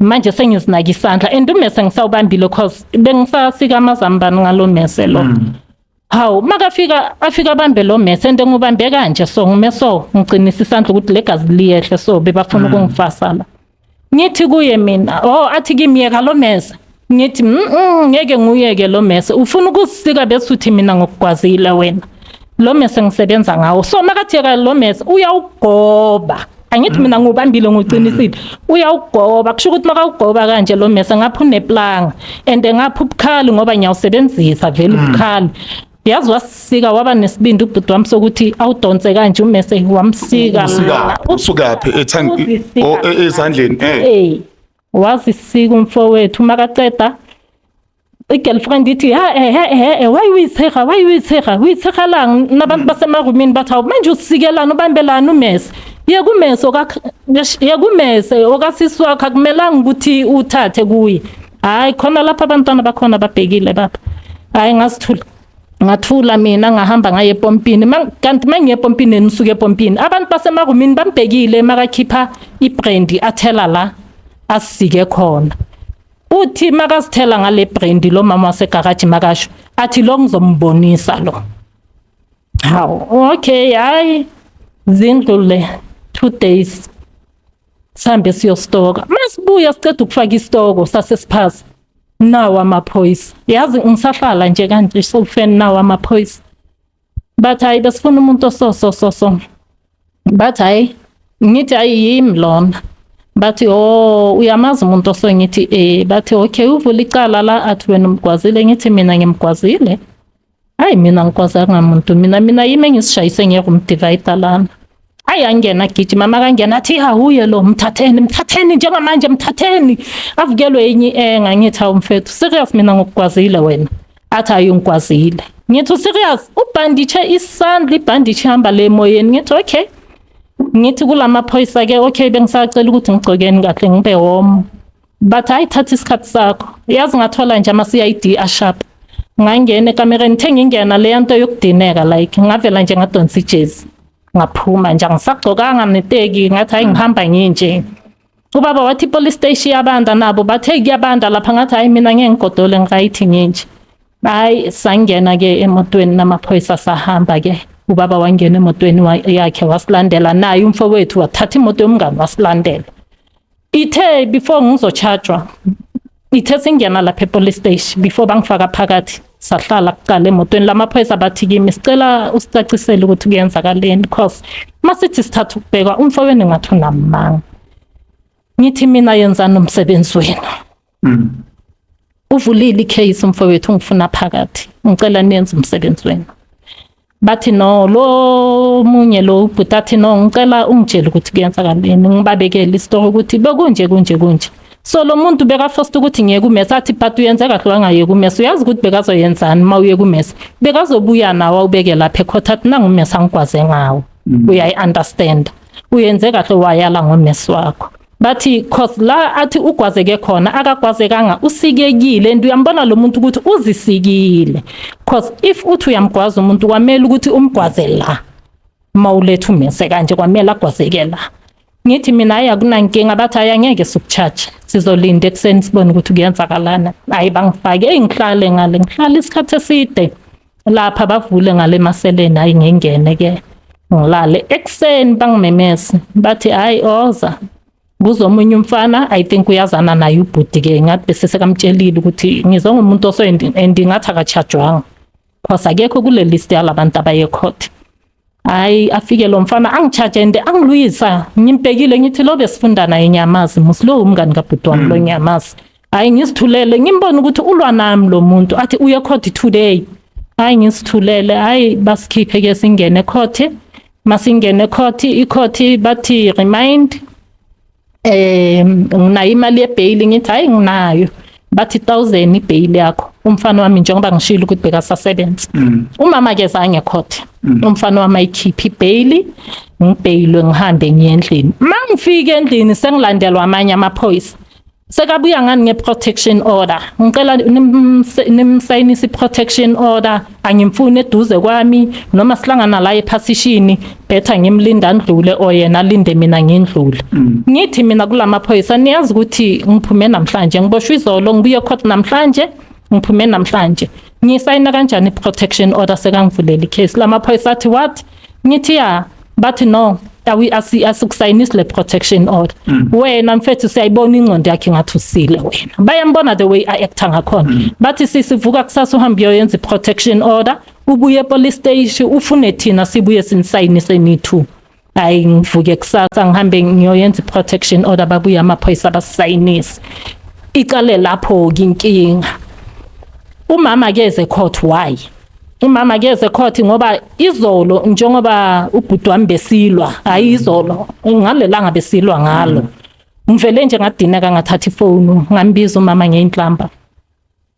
Manje sengizinaka isandla and umese ngisawubambile cause bengisasika amazambane ngalo mese lo. Hawu, makafika afika abambe lo mese and ngubambe kanje, so ngime so ngiqinisa isandla ukuthi legazi liyehle, so bebafuna ukungifasa la. Ngithi kuye mina, oh, athi kimi yeka lo mese. Ngithi ngeke nguyeke lo mese, ufuna ukusika bese uthi mina ngokugwazile wena. Lo mese ngisebenza ngawo. So makathi yeka lo mese, uyawugoba. Angithi mina ngubambile, nguqinisile. Uyawugoba, kusho ukuthi makawugoba kanje lo mese, ngapha uneplanga and ngapha ubukhali ngoba ngiyawusebenzisa vele ubukhali. Yazi wasika, waba nesibindi ubhuti wami sokuthi awudonse kanje umese, wamsika. Usuka usukaphi Uzisika. O, ezandleni? Eh, wazisika umfowethu. Makaceda, i-girlfriend ithi ha eh eh eh, why uyithega, why uyithega, uyithegalang? Nabantu basemarumini bathi hawu, manje usikelana, ubambelana umese, yeka umese yeka umese okasisi wakho, akumelanga ukuthi uthathe kuye. Hayi, khona lapha abantwana bakhona babhekile baba. Hayi, ngasithula, ngathula mina, ngahamba ngaye epompini. Kanti mangiye epompini, nisuke epompini, abantu basemarumini bambhekile makakhipha ibrandy athela la asike khona. Uthi makasithela ngale brandy lo mama wasegaraji, makasho athi lo ngizombonisa lo. Hawu, okay, hayi, zindlule 2 days, sihambe siyostoka. Masibuya siceda ukufaka isitoko sasesiphasi, nawo amaphoyisa. Yazi ngisahlala nje kanje sofeni, nawo amaphoyisa. Bathi hayi, besifuna umuntu oso so so so. Bathi hayi, ngithi hayi, yimi lona. Bathi oh, uyamazi umuntu oso? Ngithi eh. Bathi okay, uvula icala la, athi wena umgwazile. Ngithi mina ngimgwazile? Hayi, mina ngikwazanga muntu mina, mina yimi engisishayise nge-room divider lana. Hayi, angena gijima, makangena athi hawuye lo, mthatheni, mthatheni njengamanje, mthatheni. Avukelwe enye enga. Ngithi hawu mfethu, serious, mina ngokugwazile wena? Athi hayi, ungigwazile. Ngithi serious? Ubhanditshe isandla, ibhanditshe ihamba le emoyeni. Ngithi okay. Ngithi kulamaphoyisa ke, okay, bengisacela ukuthi ngigcokeni kahle, ngibe warm. Bathi hayi, thatha isikhathi sakho. Yazi ngathola nje ama-CID asharp. Ngangena ekamereni, the ngingena leya nto yokudineka, like ngavela nje ngadonsa ijezi, ngaphuma nje, angisagcokanga neteki. Ngathi hayi, ngihamba nginje. Ubaba wathi police station iyabanda, nabo bathe kuyabanda lapha. Ngathi hayi, mina ngeke ngigodole, ngi-right nginje. Hayi, sangena ke emotweni namaphoyisa, sahamba ke. Ubaba wangena emotweni yakhe wasilandela, naye umfowethu wathatha imoto yomngane wasilandela. Ithe before ngizochajwa, ithe singena lapha e-police station, before bangifaka phakathi, sahlala kuqala emotweni lamaphoyisa. Bathi kimi sicela usicacisele ukuthi kuyenzakaleni, cause masithi sithatha ukubheka umfowenu ngathi unamanga. Ngithi mina yenzani umsebenzi wenu. Uvulile icase umfowethu, ungifuna phakathi, ngicela niyenze umsebenzi wenu. Bathi no, lo munye lo ubhuti athi no, ngicela ungitshele ukuthi kuyenzakaleni. Ngibabekele isitori ukuthi bekunje kunje kunje. So lo muntu beka-forced ukuthi ngiyeke umese. Athi but uyenze kahle wangayeka umese, uyazi ukuthi bekazoyenzani uma uyeka umese? Bekazobuya nawo awubeke lapha ekhotha, athi nangu umese angigwaze ngawo. Uyayi-understand, uyenze kahle wayala ngomese wakho. Bathi cause la athi ugwazeke khona akagwazekanga, usikekile, and uyambona lo muntu ukuthi uzisikile, cause if uthi uyamgwaza umuntu, kwamele ukuthi umgwaze la mawuletha umese kanje, kwamele agwazeke la. Ngithi mina hayi, akunankinga. Bathi hayi, angeke sikucharge, sizolinda ekuseni sibone ukuthi kuyenzakalana. Hayi, bangifake, eyi, ngihlale ngale, ngihlale isikhathi eside lapha, bavule ngale emaseleni. Hayi, ngingene ke ngilale. Ekuseni bangimemeze, bathi hayi, oza kuzomunye umfana, I think uyazana naye ubhuti ke, ngathi bese sekamtshelile ukuthi ngizongumuntu oso and ngathi akachajwanga cause akekho kule list yalabantu abaye court. Hayi, afike lo mfana angicharge and angilwisa. Ngimbhekile, ngithi lo besifunda naye, nyamazi musi lo umngani kabhuti wami lo, nyamazi. Hayi, ngisithulele, ngimbona ukuthi ulwa nami lo muntu. Athi uye court today. Hayi, ngisithulele. Hayi, basikhiphe ke, singene court. Masingene court, i-court bathi remand, nginayo imali yebail? Ngithi hayi, nginayo. Bathi 1000 ibail yakho. Umfana wami, njengoba ngishilo ukuthi bekasasebenza, umama ke zange court, umfana wami ayikhiphe ibail, ngibhayilwe, ngihambe ngiye endlini. Mangifika endlini sengilandelwa amanye amaphoyisa, sekabuya ngani nge-protection order. Ngicela nimsayinise i-protection order, angimfuni eduze kwami. Noma sihlangana la ephasishini, better ngimlinda ndlule or yena alinde mina ngindlule. Ngithi mina kulamaphoyisa, niyazi ukuthi ngiphume namhlanje, ngiboshwe izolo, ngibuye court namhlanje, ngiphume namhlanje, ngisayina kanjani i-protection order sekangivulela icase? Lamaphoyisa athi, "What?" Ngithi, "Ya." Bathi, "No, awi asikusayinisi le protection order. Wena mfethu, siyayibona ingqondo yakhe ngathi usile wena." Bayambona the way a-acta ngakhona. Bathi, "Sisivuka kusasa, uhambe uyoyenza i-protection order, ubuye police station, ufune thina sibuye sinisayinise ni-two." Hayi, ngivuke kusasa, ngihambe ngiyoyenza i-protection order, babuye amaphoyisa basayinise. Icale lapho-ke inkinga, umama keze court. Why umama keze court? Ngoba izolo, njengoba ubhuti wami besilwa, hayi izolo, ngalelanga besilwa ngalo, ngivele nje ngadineka, ngathatha ifoni, ngambiza umama ngeinhlamba.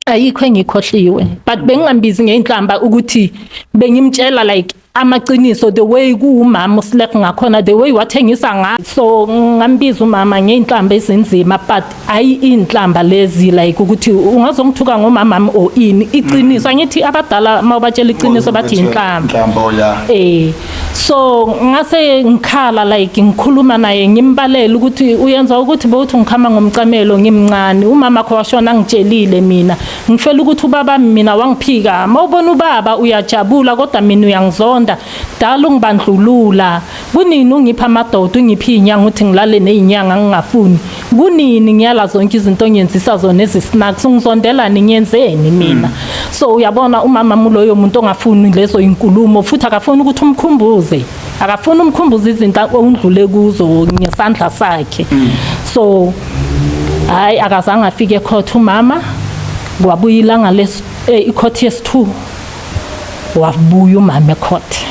Ayikho engikhohliwe, but bengingambizi ngeinhlamba ukuthi bengimtshela like amaqiniso, the way kuwumama usilek ngakhona, the way wathengisa nga. So ngambiza umama ngeinhlamba ezinzima, but ayi inhlamba lezi like ukuthi ungazongithuka ngomama or ini. Iqiniso, angithi abadala mawubatshela iqiniso bathi inhlamba. Inhlambo, ya. So ngase ngikhala like ngikhuluma naye, ngimbalele ukuthi uyenza ukuthi bowuthi ngikhama ngomcamelo ngimncane, umama wakho washona ngitshelile mina, ngifela ukuthi ubaba mina wangiphika. Mawubona ubaba uyajabula, kodwa mina uyangizonda, dala ungibandlulula. Kunini ungipha amadoda, ungipha izinyanga uthi ngilale nezinyanga ngingafuni? Kunini ngiyala zonke izinto ongiyenzisa zona ezi-snacks? Ungizondelani? Ngiyenzeni mina? So uyabona, umama muloyo muntu ongafuni lezo inkulumo, futhi akafuni ukuthi umkhumbuze, akafuni umkhumbuze izinto ondlule kuzo ngesandla sakhe. So hayi, akazange afike ecourt umama. Kwabuya ilanga les icourt yesi-2, wabuya umama ecourt,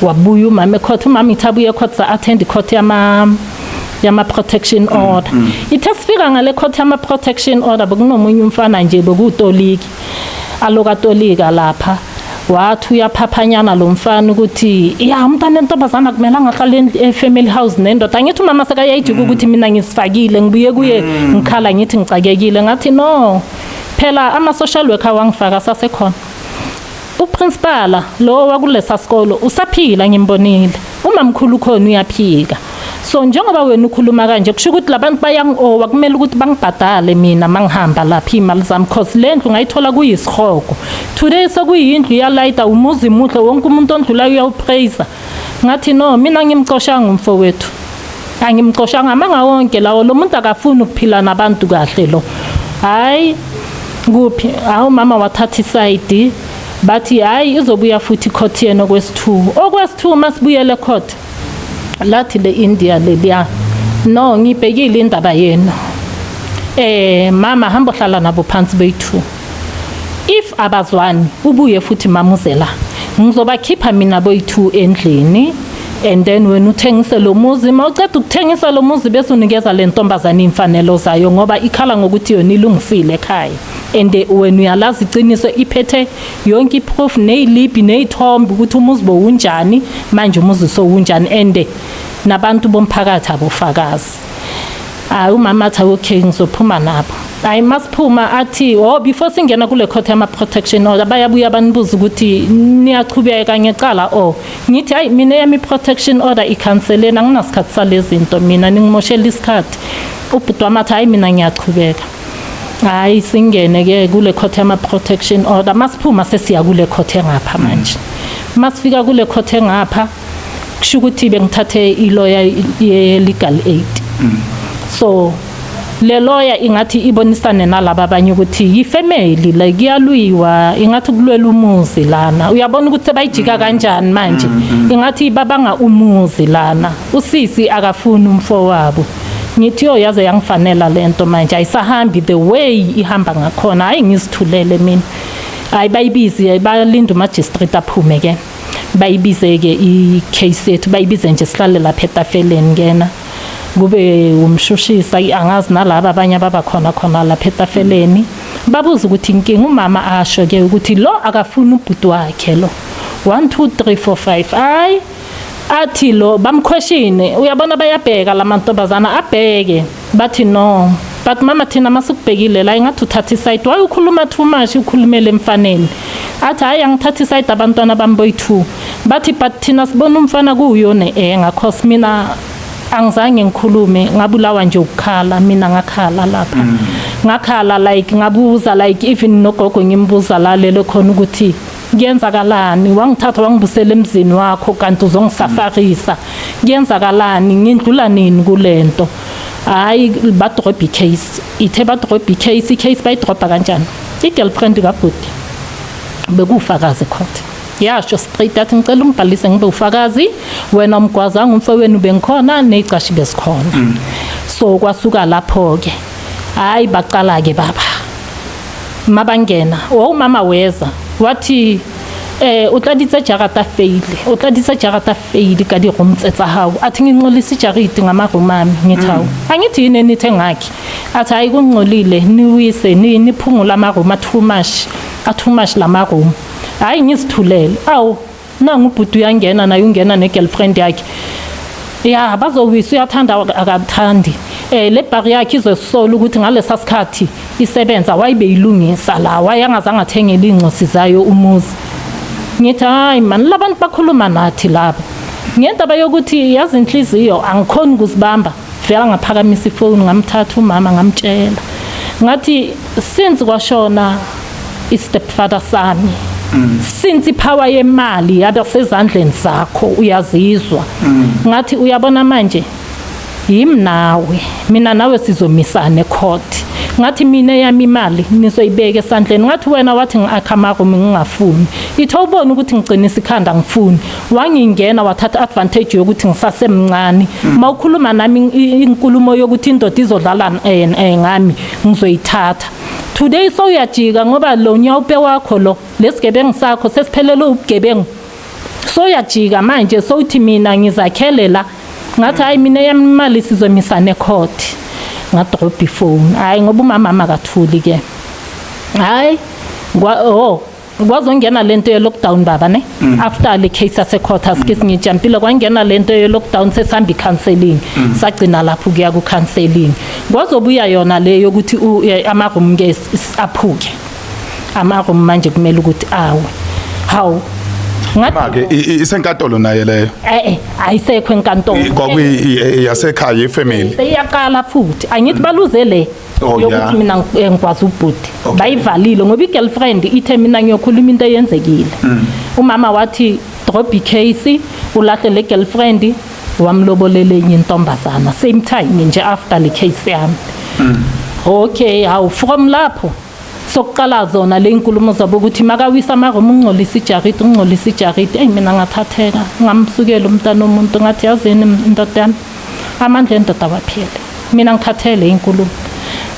wabuya umama ecourt. Umama ithi abuye ecourt, sa-attend icourt yama protection order. Ithe sifika ngale court yama protection order, bekunomunye umfana nje bekuwutoliki, alokatolika lapha. Wathi uyaphaphanyana lo mfana ukuthi ya, umntana entombazana kumele angahlala e-family house nendoda. Angithi umama sekayayijika ukuthi mina ngisifakile, ngibuye kuye ngikhala, ngithi ngicakekile. Ngathi, "No, phela ama-social worker wangifaka sasekhona, uprincipal lo wakulesa sikolo usaphila, ngimbonile, umamkhulu khona uyaphika. So njengoba wena ukhuluma kanje, kusho ukuthi labantu bayangi-owa, kumele ukuthi bangibhadale mina mangihamba lapha iy'mali zami, cause le ndlu ngayithola kuyisihogo, today sekuyindlu iyalayita, umuzi muhle, wonke umuntu ondlulayo uyawupraise." Ngathi, "No, mina ngimcoshanga umfowethu, angimcoshanga, amanga wonke lawo. Lo muntu akafuni ukuphila nabantu kahle lo." Hayi kuphi, hawu, mama wathatha isayidi. Bathi, hayi, izobuya futhi icourt yena okwesi-2. Okwesi-2 masibuyele court, lathi le India leliya, "No, ngibhekile indaba yenu. Mama, hamba ohlala nabo phansi beyi-2. If abazwani, ubuye futhi mamuzela, ngizobakhipha mina boyi-2 endlini, and then wena uthengise lo muzi. Mawuceda ukuthengisa lo muzi, bese unikeza le ntombazane imfanelo zayo, ngoba ikhala ngokuthi yona ilungisile ekhaya, and wena uyalazi iqiniso, iphethe yonke iproof neyilibhi neyithombe ukuthi umuzi bowunjani, manje umuzi sowunjani, and nabantu bomphakathi abofakazi." Hayi, umama athi, "Okay, ngizophuma nabo." Hayi, masiphuma athi, oh, before singena kule court yama protection order, bayabuya banibuza ukuthi niyachubeka ngecala. Oh, ngithi, "Hayi, mina yami protection order ikhanseleni, anginasikhathi salezi zinto, mina ningimoshela isikhathi." Ubhuti wami athi, "Hayi, mina ngiyachubeka." Hayi, singene ke kule court yama protection order. Masiphuma sesiya kule court engapha manje. Masifika kule court engapha, kusho ukuthi bengithathe ilawyer ye legal aid. So le lawyer ingathi ibonisane nalaba abanye ukuthi yifamily, like iyalwiwa, ingathi kulwela umuzi lana. Uyabona ukuthi sebayijika kanjani manje? Ingathi babanga umuzi lana, usisi akafuni umfo wabo. Ngithi, "Yo, yaze yangifanela lento manje, ayisahambi the way ihamba ngakhona." Hayi, ngizithulele mina. Hayi, bayibize, balinda umagistrate aphume ke, bayibize ke i-case yethu, bayibize nje, sihlale lapha etafeleni kena. Kube umshushisa, angazi nalaba abanye ababakhona khona lapha etafeleni, babuza ukuthi inkinga, umama asho ke ukuthi lo akafuni ubhuti wakhe lo, 1 2 3 4 5. Hayi, athi lo bamquestione, uyabona, bayabheka lamantombazana, abheke bathi, "No, but mama, thina masikubhekile la ingathi uthatha iside. Why ukhuluma too much, ukhulumele emfaneni?" Athi, "Hayi, angithatha iside, abantwana bami boyi-two." Bathi, "But thina sibona umfana kuwuyona cause mina angizange ngikhulume, ngabulawa nje ukukhala mina, ngakhala lapha, ngakhala like ngabuza, like even nogogo ngimbuza la lelo khona ukuthi kuyenzakalani, wangithatha wangibusela emzini wakho kanti uzongisafarisa, kuyenzakalani, ngindlula nini kulento?" Hayi, badrop icase, ithe badrop icase, icase bayidropa kanjani? I-girlfriend kabhuti bekufakazi court, yasho straight, athi, "Ngicela umbhalise ngibe ufakazi, wena umgwazanga umfowenu, bengikhona nezicashi besikhona." So kwasuka lapho ke, hayi, baqala ke baba mabangena, umama weza wathi, o tladitse jarata feile, o tladitse jarata feile ka di-room tse tsa hao." Athi, "Ngincolisa ijariti ngama-room ami." Ngithi, "Hawu, angithi yini enithe ngakhi?" Athi, "Hayi, kungcolile, niwise niphungule ama-room, a-too much, a-too much lama-room." Hayi, ngizithulele. Awu, nangu ubhuti uyangena naye, ungena ne-girlfriend yakhe, ya bazowisa, uyathanda akathandi, le bhari yakhe izosola ukuthi ngalesa sikhathi isebenza wayibeyilungisa la, wayengazange athengele ingcosi zayo umuzi. Ngithi, "Hayi man, labantu bakhuluma nathi laba ngendaba yokuthi yazi inhliziyo angikhoni ukuzibamba." Vela ngaphakamisa ifoni, ngamthatha umama, ngamtshela, ngathi, "Since kwashona i-stepfather sami, since ipower yemali yabe sezandleni zakho, uyazizwa." Ngathi, "Uyabona manje, yimi nawe, mina nawe sizomisana ecourt." Ngathi, "Mina yami imali nizoyibeka esandleni." Ngathi, "Wena wathi ngi-akha amaroom, ngingafuni, ithe ubone ukuthi ngigcinisa ikhanda, ngifuni, wangingena wathatha advantage yokuthi ngisasemncane. Mawukhuluma nami inkulumo yokuthi indoda izodlala ngami, ngizoyithatha today. So uyajika ngoba lo nyawupe wakho lo, lesigebengu sakho sesiphelele ubugebengu, so uyajika manje sowuthi mina ngizakhele la." Ngathi, "Hayi, mina yami imali sizomisana ecourt." Ngadrop ifoni. Hayi, ngoba umama makathuli ke. Hayi, oh, kwazongena lento ye-lockdown baba, ne after le case yasecourt, asike singijampile, kwangena lento ye-lockdown, sesihamba i-counseling, sagcina lapho kuya ku-counseling. Kwazobuya yona le yokuthi ama-room ke aphuke, ama-room manje kumele ukuthi awe. Hawu, ngathi Make isenkantolo naye leyo? Eh, ayisekho enkantolo. Kwakuyi yasekhaya, ifamily. Seyiyaqala futhi, angithi baluze le yokuthi mina ngikwazi ubhuti. Bayivalile ngoba i-girlfriend ithe, "Mina ngiyokhuluma into eyenzekile." Umama wathi, "Drop icase, ulahle le girlfriend." Wamlobolela enye intombazana same time nje after le case yami. Okay, hawu, from lapho sokuqala zona le inkulumo zabo ukuthi makawisa amaroom, ungcolisa ijariti, ungcolisa ijariti. Eyi, mina ngathatheka, ngamsukela umntana omuntu, ngathi, "Yazini indoda yami, amandla endoda awaphele, mina ngikhathele inkulumo.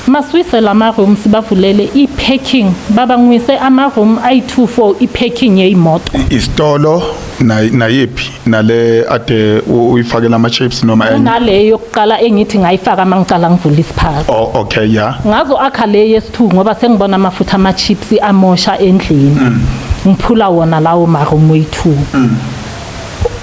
Masiwise lama-room, sibavulele i-parking." Baba, ngiwise ama-room ayi-2 for i-parking yeyimoto. Isitolo nayiphi nale ade uyifakela ama chips noma enye? Kunale yokuqala engithi ngayifaka uma ngicala ngivula isiphaza. Oh, okay, yeah. Ngazo akha le yesi-2 ngoba sengibona amafutha ama-chips amosha endlini, ngiphula wona lawo maroom oyi-2.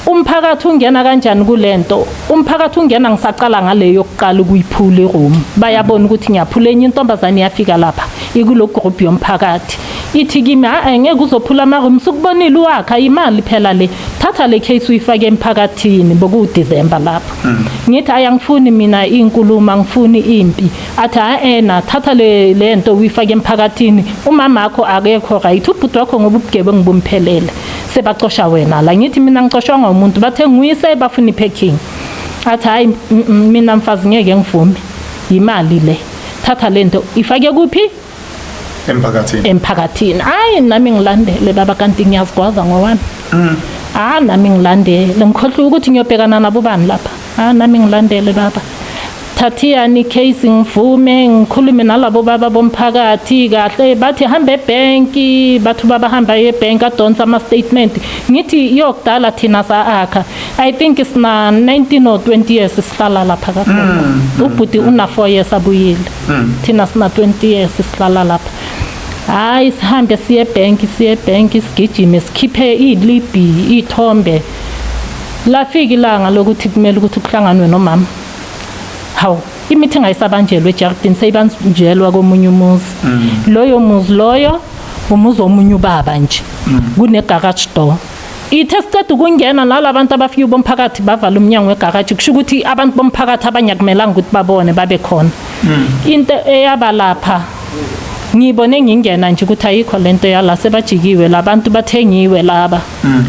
Umphakathi ungena kanjani kulento? Umphakathi ungena ngisaqala ngale yokuqala ukuyiphula iroom, bayabona ukuthi ngiyaphula. Enye intombazane iyafika lapha ikulo group yomphakathi, ithi kimi, "Hayi, ngeke uzophula amaroom, sukubonile uwakha, imali phela le, thatha le case uyifake emphakathini." Bokuwu December lapho. Ngithi, "Hayi, angifuni mina inkulumo, angifuni impi." Athi, "Hayi na, thatha le lento uyifake emphakathini, umama wakho akekho right, ubhuti wakho ngoba ubugebengu bumphelele, sebacosha wena la." Ngithi, "Mina ngicoshwanga umuntu, bathe ngiyise, bafuna i-parking." Athi, "Hayi, mina mfazi ngeke ngivume, imali le, thatha lento ifake kuphi?" Emphakathini. Emphakathini. Hayi, nami ngilandele baba, kanti ngiyazigwaza ngowami. Ah, nami ngilandele, ngikhohlwa ukuthi ngiyobhekana nabo bani lapha. Ah, nami ngilandele baba. Thathiyani case, ngivume ngikhulume nalabo baba bomphakathi kahle. Bathi hambe ebhenki, bathi baba hamba ebhenki, adonsa ama-statement. Ngithi yokudala thina sa-akha, I think sina 19 or 20 years sihlala lapha kakhulu. Ubhuti una 4 years abuyile, thina sina 20 years sihlala lapha. Hayi, sihambe siye ebhenki, siye ebhenki, sigijime, sikhiphe iy'libhi, iy'thombe. Lafika ilanga lokuthi kumele ukuthi kuhlanganwe nomama. Hawu, i-meeting ayisabanjelwa ejardini, seyibanjelwa komunye umuzi. Loyo muzi loyo umuzi womunye ubaba nje, kune-garage door. Ithe siceda ukungena nalabantu abafike bomphakathi, bavala umnyango wegaraji, kusho ukuthi abantu bomphakathi abanye akumelanga ukuthi babone babe khona. Into eyaba lapha, ngibone ngingena nje ukuthi ayikho lento yala, sebajikiwe labantu, bathengiwe laba.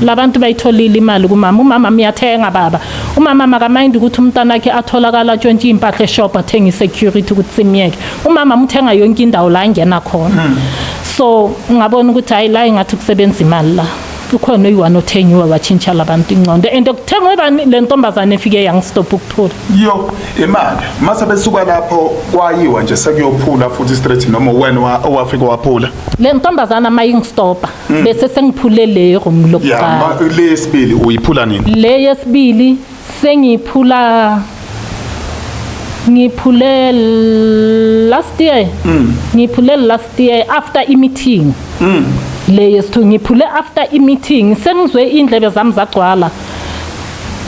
Labantu bayitholile imali kumama. Umama uyathenga baba, umama makamayindi ukuthi umntana wakhe atholakala atshontshe impahla e-shop, athenga i-security ukuthi simyeke. Umama umthenga yonke indawo la angena khona. So ngabona ukuthi hayi, la ingathi kusebenza imali la, ukhona oyi-one othengiwe watshintsha labantu ingqondo. And kuthengwe bani? Le ntombazane efike yangistop ukuphula. Yo, imali mase besuka lapho kwayiwa nje sekuyophula futhi straight, noma wena owafika waphula? Le ntombazana mayingistopa bese sengiphule le room lokuqala. Le sibili uyiphula nini? Le yesibili sengiyiphula, ngiphule last year, ngiphule last year after i-meeting. Le yesithu ngiphule after i-meeting, sengizwe indlebe zami zagcwala.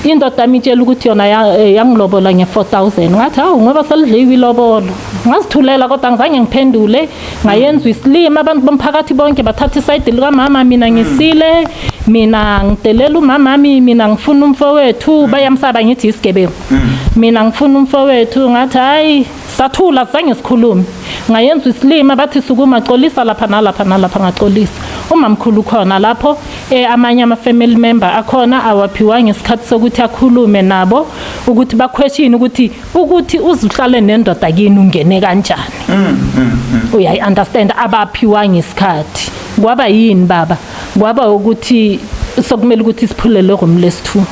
Indoda yami itshela ukuthi yona yangilobola nge-4000. Ngathi hawu, ngoba selidliwe ilobolo. Ngazithulela kodwa ngizange ngiphendule, ngayenzwa isilima. Abantu bomphakathi bonke bathatha isayidi likamama, mina ngisile, mina ngidelela umamami, mina ngifuna umfowethu. Bayamsaba, ngithi isigebengu, mina ngifuna umfowethu. Ngathi hayi, sathula, zange sikhulume. Ngayenza isilima, bathi sukuma, xolisa lapha nalapha nalapha. Ngaxolisa. Umamkhulu khona lapho, amanye ama-family member akhona awaphiwanga isikhathi sokuthi akhulume nabo ukuthi ba-question ukuthi uzuhlale nendoda kini, ungene kanjani, uyayi-understand? Abaphiwanga isikhathi. Kwaba yini baba? Kwaba ukuthi sokumele ukuthi siphule le room lesi-two.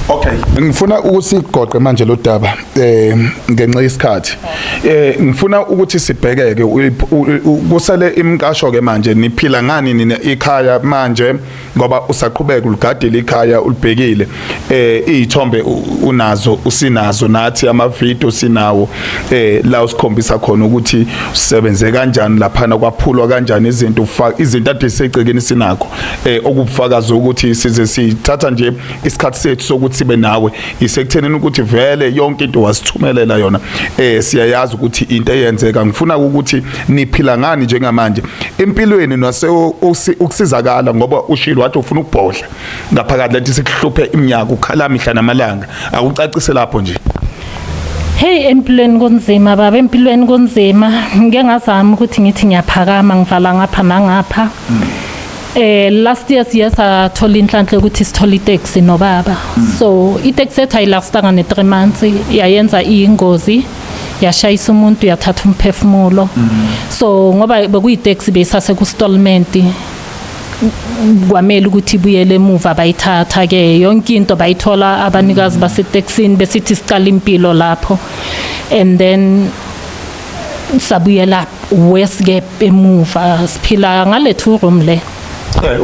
Okay, ngifuna ukusigoqe manje lo daba ngenxa yesikhathi. Ngifuna ukuthi sibhekeke kusele imqasho ke manje. Niphila ngani nina ikhaya manje, ngoba usaqhubeka uligadile ikhaya, ulibhekile, izithombe unazo, usinazo nathi ama video sinawo, la usikhombisa khona ukuthi usebenze kanjani laphana, kwaphulwa kanjani izinto, ufaka izinto ade secekeni, sinakho okubufakazi ukuthi size sithatha nje isikhathi sethu sokuthi sibe nawe isekuthenini ukuthi vele yonke into wasithumelela yona, siyayazi ukuthi into eyenzeka. Ngifuna ukuthi niphila ngani njengamanje empilweni nase ukusizakala, ngoba ushilo wathi ufuna ukubhodla ngaphakathi, lento sikuhluphe iminyaka, ukhala mihla namalanga. Akucacise lapho nje. Hey, empilweni kunzima baba, empilweni kunzima. Ngike ngazama ukuthi ngithi ngiyaphakama, ngivala ngapha nangapha. Last year siye sathola inhlanhla ukuthi sithole itaxi nobaba. So itaxi ethu ayilastanga ne 3 months, yayenza ingozi, yashayisa umuntu, yathatha umphefumulo. So ngoba bekuyitaxi beyisase ku stallment, kwamele ukuthi ibuyele emuva, bayithatha ke yonke into, bayithola abanikazi basetekisini. Besithi sicala impilo lapho and then sabuyela worse ke emuva, siphila ngale two room le.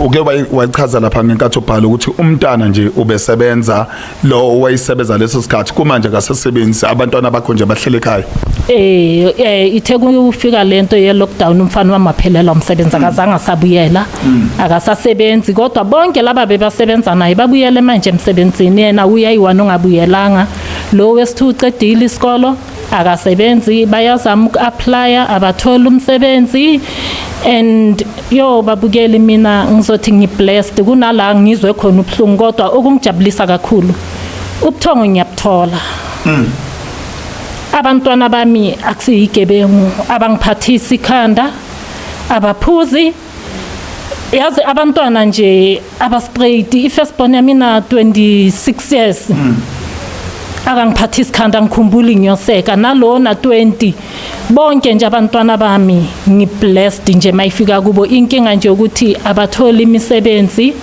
Uke wachaza lapha ngenkathi ubhala ukuthi umntana nje ubesebenza lo owayisebenza leso sikhathi, kumanje akasasebenzi, abantwana bakho nje bahlele ekhaya. Ithe kufika lento ye lockdown, umfana wami waphelelwa umsebenzi, akazange asabuyela, akasasebenzi. Kodwa bonke laba bebasebenza naye babuyele manje emsebenzini, yena uyayiwana ongabuyelanga. Lo wesithu ucedile isikolo, akasebenzi, bayazama uku-applya, abatholi umsebenzi. And yo babukeli, mina ngizothi ngi-blessed, kunala ngizwe khona ubuhlungu, kodwa okungijabulisa kakhulu, ubuthongo ngiyabuthola. Abantwana bami akusiyigebengu, abangiphathisi ikhanda, abaphuzi, yazi abantwana nje aba-straight. I-first born yami ina 26 years, akangiphathisi ikhanda, ngikhumbula ngiyoseka nalona 20. Bonke nje abantwana bami ngi-blessed nje mayifika kubo. Inkinga nje ukuthi abatholi imisebenzi,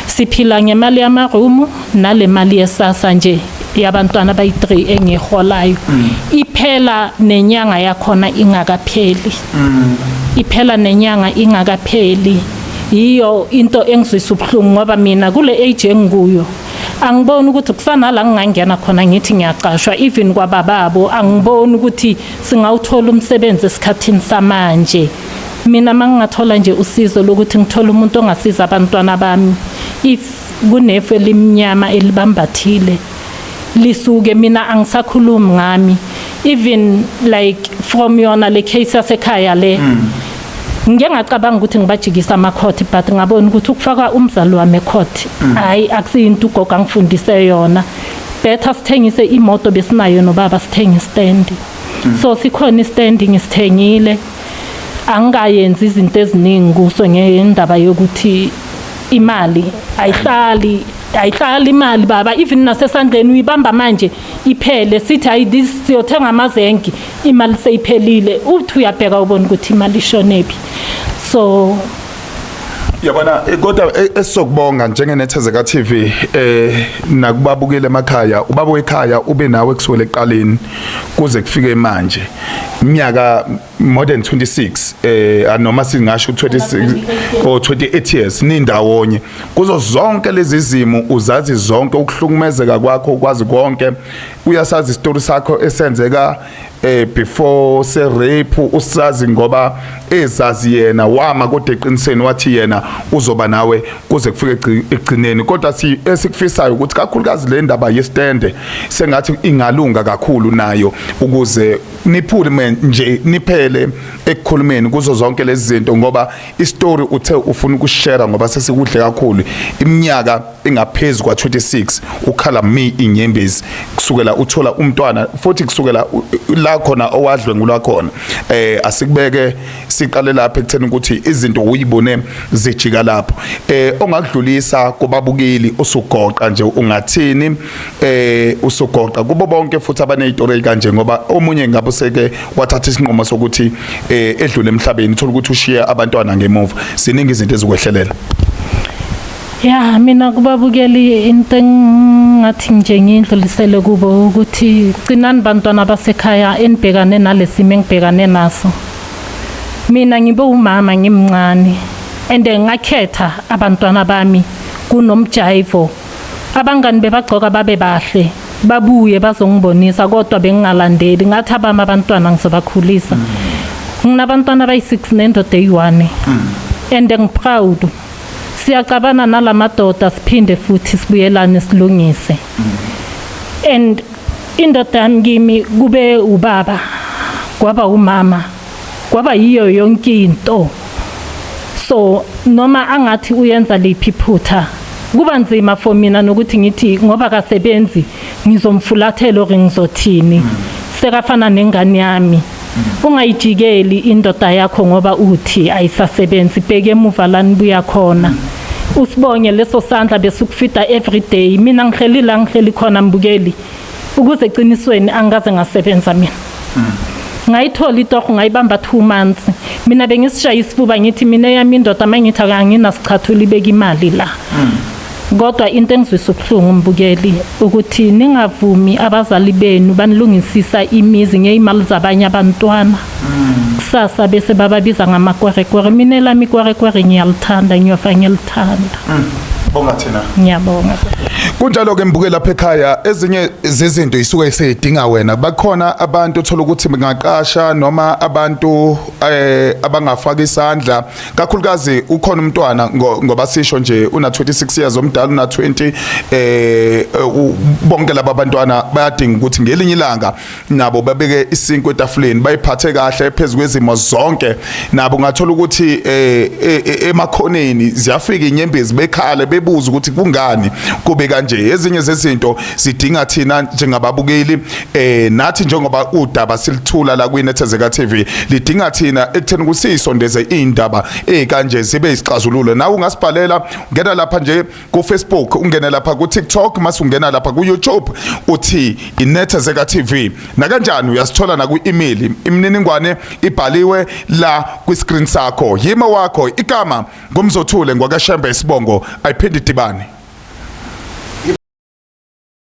siphila ngemali yamarumu nale mali yesasa nje. Yabantwana abayi-3 engiyiholayo iphela nenyanga yakhona ingakapheli, iphela nenyanga ingakapheli. Yiyo into engizwisa ubuhlungu, ngoba mina kule age engikuyo angiboni ukuthi kufana la ngingangena khona ngithi ngiyaqashwa. Even kwabababo angiboni ukuthi singawuthola umsebenzi esikhathini samanje. Mina mangingathola nje usizo lokuthi ngithole umuntu ongasiza abantwana bami, if kunefu elimnyama elibambathile lisuke. Mina angisakhulumi ngami, even like from yona le case yasekhaya le, ngike ngacabanga ukuthi ngibajikisa amakhoti, but ngabona ukuthi ukufaka umzali wami ecourt, hayi, akusiyinto ugogo angifundise yona. Better sithengise imoto besinayo nobaba, sithenge istand. So sikhona istand, ngisithengile, angikayenzi izinto eziningi kuso ngendaba yokuthi imali ayihlali, ayihlali imali baba. Even nasesandleni uyibamba manje iphele. Sithi hayi, this siyothenga amazenki, imali seyiphelile. Uthi uyabheka ubona ukuthi imali ishonephi. So Yabona, kodwa esizokubonga njengeNethezeka TV nakubabukele emakhaya, ubaba wekhaya ube nawe kusukela ekuqaleni kuze kufike manje, iminyaka more than 26, noma singasho 26 or 28 years nindawonye. Kuzo zonke lezi zimo uzazi zonke, ukuhlukumezeka kwakho ukwazi konke, uyasazi isitori sakho esenzeka before se rape, usazi ngoba ezazi yena wama, kodwa eqinisweni wathi yena uzoba nawe kuze kufike ekugcineni. Kodwa si esikufisayo ukuthi kakhulukazi le ndaba yestende sengathi ingalunga kakhulu nayo, ukuze niphule nje niphele ekukhulumeni kuzo zonke lezi zinto, ngoba istory uthe ufuna ukushare ngoba sesikudle kakhulu iminyaka engaphezulu kwa 26 ukhala mi inyembezi kusukela uthola umntwana, futhi kusukela la khona owadlwengulwa khona. Asikubeke siqale lapha ekutheni ukuthi izinto uyibone zijika lapho. Ongakudlulisa kubabukeli usugoqa nje ungathini, usugoqa kubo bonke futhi abanezitori kanje, ngoba omunye ngabe useke wathatha isinqumo sokuthi edlule emhlabeni, uthola ukuthi ushiye abantwana ngemuva, ziningi izinto ezikwehlelela? Ya, mina kubabukeli into engathi nje ngiyindlulisele kubo ukuthi gcinani bantwana basekhaya enibhekane nalesimo engibhekane naso. Mina ngibe umama ngimncane and ngakhetha abantwana bami kunomjayivo. Abangani bebagcoka babe bahle, babuye bazongibonisa, kodwa bengingalandeli. Ngathi abami abantwana ngizobakhulisa. Nginabantwana abayi-6 nendoda eyi-1 and ngiproud. Siyacabana nalamadoda, siphinde futhi sibuyelane, silungise. And indoda yami kimi kube ubaba, kwaba umama, kwaba yiyo yonke into. So noma angathi uyenza liphi iphutha, kuba nzima for mina nokuthi ngithi ngoba kasebenzi ngizomfulathela or ngizothini. Sekafana nengane yami. Ungayijikeli indoda yakho ngoba uthi ayisasebenzi. Bheke emuva la nibuya khona, usibonge leso sandla besukufida every day. Mina ngihleli la ngihleli khona, mbukeli, ukuze eqinisweni angikaze ngasebenza. Mina ngayithola itoho, ngayibamba 2 months. Mina bengisishaya isifuba ngithi mina eyami indoda uma ngithi anginasichathula ibeka imali la. Kodwa into engizwisa ubuhlungu, mbukeli, ukuthi ningavumi abazali benu banilungisisa imizi ngeyimali zabanye abantwana, kusasa bese bababiza ngamakwerekwere. Mina elami ikwerekwere ngiyalithanda, ngiyofa ngilithanda. Bonga thina. Ngiyabonga. Kunjalo ke mbuke lapha ekhaya, ezinye zezinto isuke seyidinga wena. Bakhona abantu uthola ukuthi bengaqasha noma abantu abangafaka isandla, kakhulukazi ukhona umntwana ngoba sisho nje una 26 years, omdala una 20. Bonke laba bantwana bayadinga ukuthi ngelinye ilanga nabo babeke isinkwa etafuleni, bayiphathe kahle phezulu kwezimo zonke. Nabo ungathola ukuthi emakhoneni ziyafika inyembezi, bekhale bebuza ukuthi kungani kube kanje. Ezinye zezinto zidinga thina njengababukeli, nathi njengoba udaba silithula la kwiNethezeka TV, lidinga thina ekutheni kusisondeze indaba ezikanje zibe isixazululo. Nawe ungasibhalela, ungena lapha nje ku Facebook, ungene lapha ku TikTok, mase ungena lapha ku YouTube uthi iNethezeka TV, nakanjani uyasithola na ku email. Imininingwane ibhaliwe la kwi screen sakho. Yima wakho, igama nguMzothule ngwakaShembe, isibongo ayiphindi dibane.